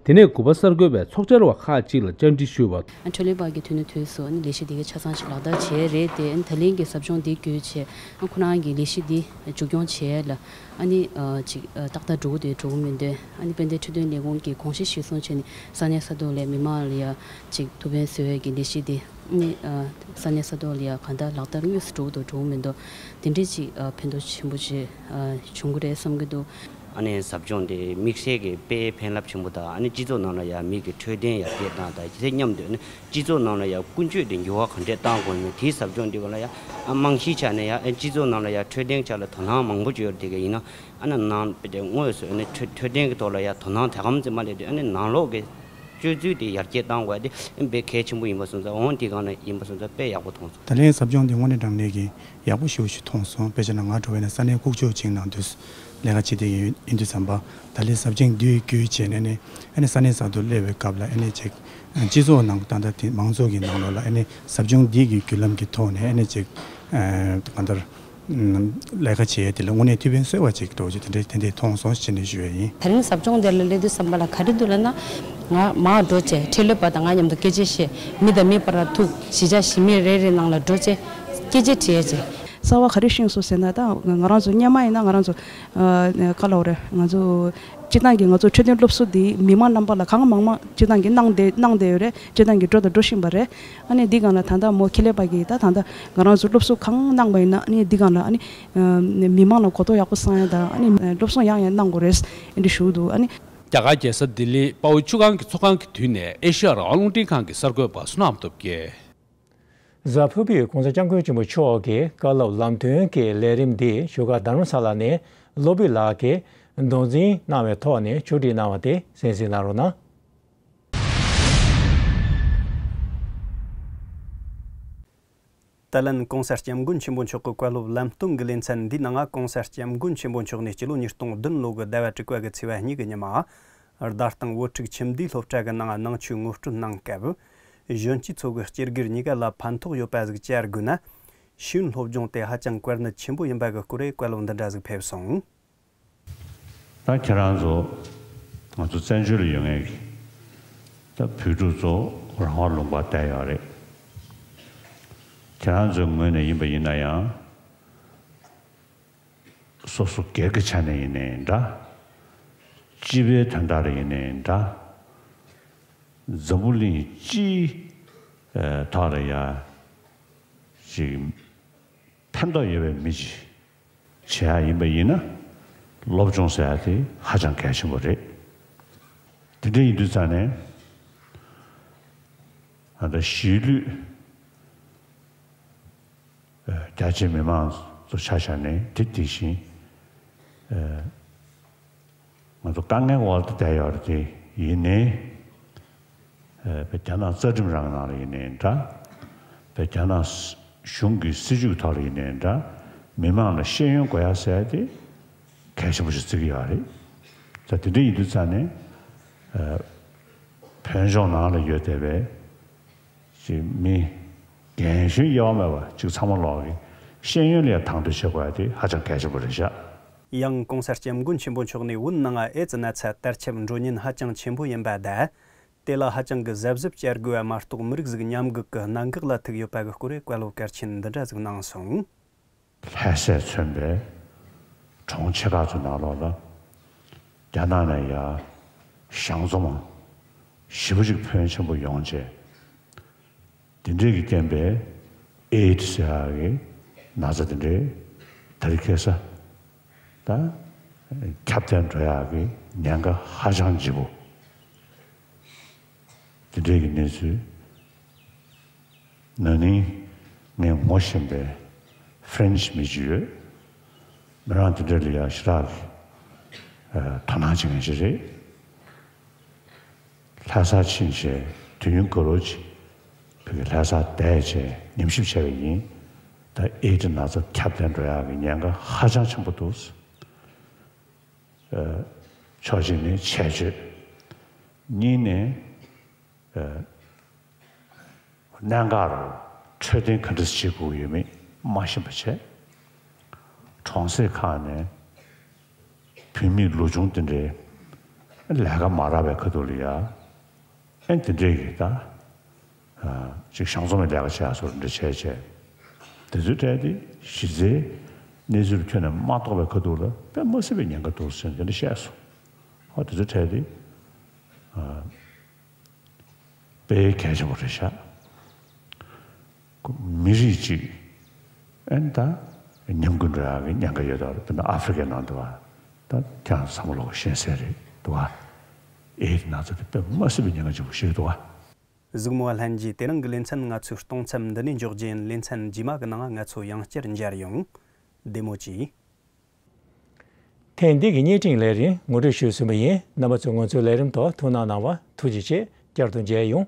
དེ་ནས་དགུ་པ་གསར་འགོད་པས་ཚོགས་བཅར་བ་ཁག་ཅིག་ལ་བཅར་འདྲི་ཞུས་པར། འཕྲོད་ལས་པ་གིས་དུས་ནས་དུས་སུ་ཨ་ནི་ལས་གཞི་དེ་གའི་ཆ་ཚང་ཞིག་ལག་བསྟར་བྱས་རེད་དེ། ཨ་ནི་ད་ལན་གྱི་ཟབ་སྦྱོང་འདི་བརྒྱུད་བྱས་ཨ་ཁོ་རང་གི་ལས་གཞི་འདི་མཇུག་སྐྱོང་བྱས་ལ། ཨ་ནི་ཨ་ཅིག་ཨ་ཏག་ཏག་འགྲོ་གི་འདུག་འགྲོ་གི་མི་འདུག་ཨ་ནི་དཔལ་ལྡན་འཕྲོད་བསྟེན་ལས་ཁུངས་ཀྱིས་དགོངས་གཞི་གཞིར་བཟུང་བྱས་ནས་ས་གནས་ས་ཐོག་ལ་མི་མང་ལ་ཡ་ཅིག་ཐུགས་ཕན་གསོས་ཡས་ཀྱི་ལས་གཞི་འདི་ཨ་ནི་ཨ་ས་གནས་ས་ཐོག་ལ་ཡ་གང་ལྟར་ལག་བསྟར་དངོས་སུ་འགྲོ་གི་འདུག་འགྲོ་གི་མི་འདུག་དེ་འདྲའི་ཅིག་ཨ་ཕན་ཐོགས་ཆེན་པོ་ཅིག་ཨ་བྱུང་གི་རེད་བསམ་གྱི་འདུག་ཨ་ནི་ཟབ་སྦྱོང་དེ་དམིགས་བསལ་གྱི་དཔེ་ཕན་རླབས་ཆེན་པོ་དང་། ཨ་ནི་སྤྱི་ཚོགས་ནང་ལ་ཡང་མི་གི་འཕྲོད་བསྟེན་ཡར་རྒྱས་བཏང་དང་། དེ་མཉམ་དུ་ཨ་ནི་སྤྱི་ཚོགས་ནང་ལ་ཡང་ཀུན་སྤྱོད་དེ་འགྱུར་བ་ག་འདྲས་བཏང་དགོས་མིན། དེའི་ཟབ་སྦྱོང་འདི་ག་ལ་ཡང་ཨ་རྨང་གཞིའི་ཆ་ནས་ཡང་ཨ་སྤྱི་ཚོགས་ནང་ལ་ཡང་འཕྲོད་བསྟེན་ཆ་ལ་དོ་སྣང་མང་པོ་བྱོས་ཡོད་དེ་ག་ཡིན་ན། ཨ་ནི་ནང་དཔེ་དེ་དངོས་སུ་ཨ་ནི་འཕྲོད་འཕྲོད་བསྟེན་གྱི་ཐོག་ལ་ཡང་དོ་སྣང་དེ་ག་ཙམ་མ་སླེབས་དུས། ཨ་ནི་ནང་ལོགས་ཀྱི་སྤྱོད་ཚུལ་དེ་ཡར་རྒྱས་བཏང་དགོས་དེ་ཨ་ནི་དཔེ་གལ་ཆེན་པོ་ཡིན་པ་སོང་ཙང་། འོ་དེ་ག་ནས་ཡིན་པ་སོང་ཙང་དཔེ་ཡག་པོ་མཐོང་སོང་། ད་ལན་ཟབ་སྦྱོང་འདི་དངོས་གནས་དྲང་གནས་ཀྱི་ཡག་པོ་ཞེ་པོ་ཞིག་མཐོང་སོང་། དཔེ་བྱས་ན་ང་འདྲ་བོ་ཡིན་ན་ས་གནས་ཁུག་ཀྱོག་ཅིག་ནང་དུ་ལས་ཀ་བྱེད་བསྡད་ཀྱི་ཡིན་དུས་ཙམ་པ། ད་ལན་ཟབ་སྦྱོང་འདི་བརྒྱུད་བྱས་ནས་ནི་ཨ་ནི་ས་གནས་གསར་དུ་སླེབས་པའི་སྐབས་ལ་ཨ་ནི་ཅིག་སྤྱི་ཚོགས་ནང་ད་ལྟ་དེ་མང་ཚོགས་ཀྱི་ནང་ལོགས་ལ་ཨ་ནི་ཟབ་སྦྱོང་འདི་གི་བརྒྱུད་ལམ་གྱི་ཐོག་ནས་ཨ་ནི་ཅིག་གང་ལྟར་ལས་ཀ་བྱེད་ཡས་དེ་ལ་དངོས་གནས་ཐུགས་ཕན་གསོས་པ་ཅིག་འདྲ་བོ་ཅིག་དེ་འདྲ་དེ་འདྲས་མཐོང་སོང་ཞེས་ནས་ཞུ་ཡས་ཡིན། ད་རིང་ཟབ་སྦྱོང་དེ་ལ་སླེབས་དུས་ཙམ་པ་ལ་ག་རེ་འདུག་ལབ་ན། ང་མར་འགྲོ་བྱས་འཕྲོད་ལས་པ་དང་ང་མཉམ་དུ་སྐད་ཆ་བཤད། མི་དང་མི་བར་ཐུག་གཞིས་ཆགས་གཞིས་མི་རེ་རེ་ནང་ལ་འགྲོ་བྱས་སྐད་ཆ་དྲིས་ཡས་བྱས། གསར་བ་ག་རེ་ཤེས་སོང་ཟེར་ན། ད་ང་རང་ཚོ་སྔོན་མ་ཡིན་ན་ང་རང་ཚོ་ཨ་ག་ལབ་དགོས་རེད། ང་ཚོ་སྤྱིར་བཏང་གི་ང་ཚོ་འཕྲོད་བསྟེན་སློབ་གསོ་འདི་མི་མང་རྣམ་པ་ལ་གང་མང་མང་སྤྱིར་བཏང་གི་གནང་བསྡད་གནང་བསྡད་ཡོད་རེད། སྤྱིར་བཏང་གི་འགྲོ་དང་འགྲོ་བཞིན་པ་རེད། ཨ་ནི་འདི་སྒང་ལ་ད་ལྟ་མོ་འཕྲོད་ལས་པ་གིས་ད་ད་ལྟ་ང་རང་ཚོ་སློབ་གསོ་གང་གནང་པ་ཡིན་ན། ཨ་ནི་འདི་སྒང་ལ་ཨ་ནི་ཨ་མི་མང་ལ་གོ་རྟོགས་ཡག་པོ་སང་ཡ་དང་། ཨ་ནི་སློབ་གསོ་ཡང་ཡང་གནང་དགོས་རེད། ཨ་ནི་ཞུ་འདུག་ཨ་ནི། རྒྱ་གར་རྒྱལ་ས་ལྡི་ལིའི་དཔའ་བོ་ཆུ་སྒང་གི་ཚོགས་ཁང་གི་མདུན་ནས་ཨེ་ཤེ་ཡ་རང་དབང་རླུང་འཕྲིན་ཁང་གི་གསར་འགོད་པ་བསོད་ནམས་སྟོབས་རྒྱལ། གཟའ་ཕུར་བུའི་༸གོང་ས་༸སྐྱབས་མགོན་ཆེན་པོ་མཆོག་གི་བཀའ་སློབ་ལམ་སྟོན་གྱི་ལས་རིམ་འདི་བཞུགས་སྒར་རྡ་རམ་ས་ལ་ནས་སློབ་དཔོན་ལགས་ཀྱིས་མདོ་འཛིན་གནང་བའི་ཐོག་ནས་ཕྱོགས་སྒྲིག་གནང་བ་དེ་གསན་གཟིགས་གནང་རོགས་གནང་། ད་ལན་༸གོང་ས་༸སྐྱབས་མགོན་ཆེན་པོ་མཆོག་གི་བཀའ་སློབ་ལམ་སྟོན་གྱི་ལེ་ཚན་འདིའི་ནང་༸གོང་ས་༸སྐྱབས་མགོན་ཆེན་པོ་མཆོག་ནས་སྤྱི་ལོ་ཉིས་སྟོང་བདུན་ལོ་གི་ཟླ་བ་དྲུག་པ་གི་ཚེས་པ་གཉིས་ཀྱི་ཉི་མ། རྡ་སྟེང་བོད་ཕྲུག་ཁྱིམ་སྡེའི་སློབ་གྲྭ་གི་ནང་ནང་ཆོས་ངོ་སྤྲོད་གནང་སྐབས། གཞོན་སྐྱེས་ཚོ་གི་སྐྱེ་སྒེར་གཉིས་ཀ་ལ་ཕན་ཐོགས་ཡོད་པ་ཟིག་བྱ་དགོས་ན། ཤེས་ཡོན་སློབ་སྦྱོང་དེ་ཧ་ཅང་གལ་གནད་ཆེན་པོ་ཡིན་པ་གི་སྐོར་རེ་བཀའ་སློབ་འདི་འདྲ་ཟིག་ཕེབས་སོང་། ད་ཁྱེད་རང་ཚོ་ང་ཚོ་བཙན་བྱོལ་ལ་ཡོད་མཁན་གྱི་ད་བོད་ཕྲུག་ཚོ་རང་དབང་ལུང་པར་བསྡད་ཡོད་རེད། ཁྱེད་རང་ཚོའི་ངོས་ནས་ཡིན་པ་ཡིན་ན་ཡང་སོ་སོ་སྒེར་གྱི་ཆ་ནས་ཡིན་ནའི་འདྲ། སྤྱི་པའི་དོན་དག་ལ་ཡིན་ནའི་འདྲ། འཛམ་བུ་གླིང་སྤྱིའི་ཐོག་ལ་ཡ་ཅིག་ཕན་ཐོགས་ཡོད་པའི་མི་ཅིག་བྱེད་ཡ་ཡིན་པ་ཡིན་ན། སློབ་སྦྱོང་ཟེར་ཡ་དེ་ཧ་ཅང་གལ་ཆེན་པོ་རེད། དེ་འདྲ་ཡིན་དུས་ཙང་ནས་ད་ལྟ་གཞིས་ལུས་རྒྱ་ཆེའི་མི་མང་ཚོ་ཆ་བཞག་ནས་དེ་དེ་བཞིན་ང་ཚོ་དཀའ་ངལ་འོག་ཏུ་བསྡད་ཡོད་རེད། དེ་ཡིན་ནའི། ཨ་བའི་རྒྱ་ནག་རྩ་ཁྲིམས་རང་ནང་ལ་ཡིན་ནའི་འདྲ། བའི་རྒྱ་ནག་གཞུང་གི་སྲིད་བྱུས་ཐོག་ལ་ཡིན་ནའི་འདྲ། མི་མང་ལ་ཤེས་ཡོན་དགོས་ཡ་ཟེར་ཡ་དེ་གལ་ཆེན་པོ་ཞིག་བརྩི་གི་ཡོད་རེད། ད་དེ་འདྲ་ཡིན་དུས་ཙང་ནས་ཨ་བོད་ལྗོངས་ནང་ལ་ཡོད་བསྡད་པའི་ཅིག་མི་རྒན་གཞོན་དབྱེ་བ་མེད་པ་ཅིག་ཚང་མ་ལོག་གི་ ཤེས་ཡོན་ལ་ཡང་དང་དོད་བྱེད་དགོས་ཡ་དེ་ཧ་ཅང་གལ་ཆེན་པོ་རེད་ཤག། ཡང་གོང་ས་སྐྱབས་མགོན་ཆེན་པོ་མཆོག་ནས་བོད་ནང་ཨེ་ཙི་ན་ཚ་དར་ཁྱབ་འགྲོ་ཉེན་ཧ་ཅང་ཆེན་པོ་ཡིན་པ་དང་། དེ་ལ་ཧ་ཅང་གི་གཟབ་གཟབ་བྱ་དགོས་པ་མ་གཏོགས་མི་རིགས་ཟིག་ཉམས་རྒུད་ཀྱི་གནད་འགག་ལ་ཐུག་ཡོད་པ་གི་སྐོར་བཀའ་སློབ་གལ་ཆེན་འདི་འདྲ་ཟིག་གནང་སོང་། ལྷ་སས་མཚོན་པའི་གྲོང་ཆེ་ཁག་ཚོའི་ནང་ལོགས་ལ་རྒྱ་ནག་ནས་ཡར་གཞང་འཛོམས་ཞེ་པོ་ཅིག་ཕོན་ཆེན་པོ་ཡོང་བྱས། དེ་འདྲས་ཀྱི་རྐྱེན་པས་ཨེ་ཌི་ཟེར་ཡག་གི་ན་ཚ་དེ་འདྲས་དེ་རིང་ཁ་སང་ད་ཁྱབ་གདལ་འགྲོ་ཡག་གི་ཉེན་ཁ་ཧ་ཅང་ལྗིད་པོ། དེ་འདྲས་ཀྱི་གནས་ཚུལ། ན་ནིང་ངས་ངོ་ཤེས་པའི་ཧྥ་རན་ཆི་མི་ཅིག་ཡོད། མི་རང་དེ་འདྲས་ལ་ཡང་ཞེ་དྲག་གི་ཨ་དོ་སྣང་བྱེད་མཁན་ཞིག་རེད། ལྷ་སར་ཕྱིན་བྱས་དུས་ཡུན་འགོར་རོ་ཅིག་ཕ་གི་ལྷ་སར་བསྡད་བྱས་ཉམས་ཞིབ་བྱས་པ་ཡིན། ད་ཨེ་ཌི་ན་ཚ་ཁྱབ་གདལ་འགྲོ་ཡག་གི་ཉེན་ཁ་ཧ་ཅང་ཆེན་པོ་འདུག། ཨ་ཕྱོགས་གཅིག་ནས་ཆད་གཅོད། གཉིས་ནས་ཨ་གནད་འགག་རུ་འཕྲོད་བསྟེན་ག་འདྲས་བྱེད་དགོས་ཡོད་མེད་མ་ཤེས་པ་བྱས། གྲོང་གསེབ་ཁག་ནས་བུད་མེད་ལོ་ཆུང་དེ་འདྲའི་ལས་ཀ་མ་རག་པའི་ཁ་ཐུག་ལ་ཡ། ཨེ་དེ་འདྲས་ཀྱི་ད་ཨ་ཅིག་གཞང་འཛོམས་ཀྱི་ལས་ཀ་བྱེད་ཡ་སོགས་འདྲ་བྱས་བྱས། དེ་ཚོའི་གྲས་དེ་གཞི་རྩའི་གནས་ཚུལ་ཁྱོན་ནས་མ་རྟོགས་པའི་ཁ་ཐུག་ལ་དཔེ་མ་སྲིད་པའི་ཉེན་ཁ་འདུག་ཟེར་དེ་འདྲ་བཤད་སོང་། ཨ་དེ་ཚོའི་གྲས་དེ་ཨ་དཔེ་གལ་ཆེན་པོ་རེད་ཤག། མི་རིགས་གཅིག་ཨེ་ད་ཉམས་རྒུད་འགྲོ་ཡག་གི་ཉེན་ཁ་ཡོད་དོ། དཔེར་ན་ཨ་ཧྥེ་རི་ཁའི་ནང་དུ་བ་ད་ཁྱེད་རང་ཚང་མ་ལོག་ཤེས་གསལ་རེད་འདུག་བ། ཨེ་དེ་ན་ཚ་དེ་དཔེ་མ་སྲིད་པའི་ཉེན་ཁ་ཆེན་པོ་ཞིག་རེད་འདུག་བ། གཟིགས་མོ་བ་ལྷན་རྒྱས། དེ་རིང་གི་ལེ་ཚན་ང་ཚོའི་གཏོང་མཚམས་འདི་ནས་འཇོག་རྒྱུ་ཡིན། ལེ་ཚན་རྗེས་མ་གི་ནང་ང་ཚོ་ཡང་བསྐྱར་མཇལ་ཡོང་། བདེ་མོ་བྱོས། ཐེངས་འདི་གི་བརྙན་འཕྲིན་ལས་རིམ་ངོ་སྤྲོད་ཞུས་ཟིན་པ་ཡིན། རྣམ་པ་ཚོས་ང་ཚོའི་ལས་རིམ་ཐོག་ཐུགས་སྣང་གནང་བར་ཐུགས་རྗེ་ཆེ། བསྐྱར་དུ་མཇལ་ཡོང་།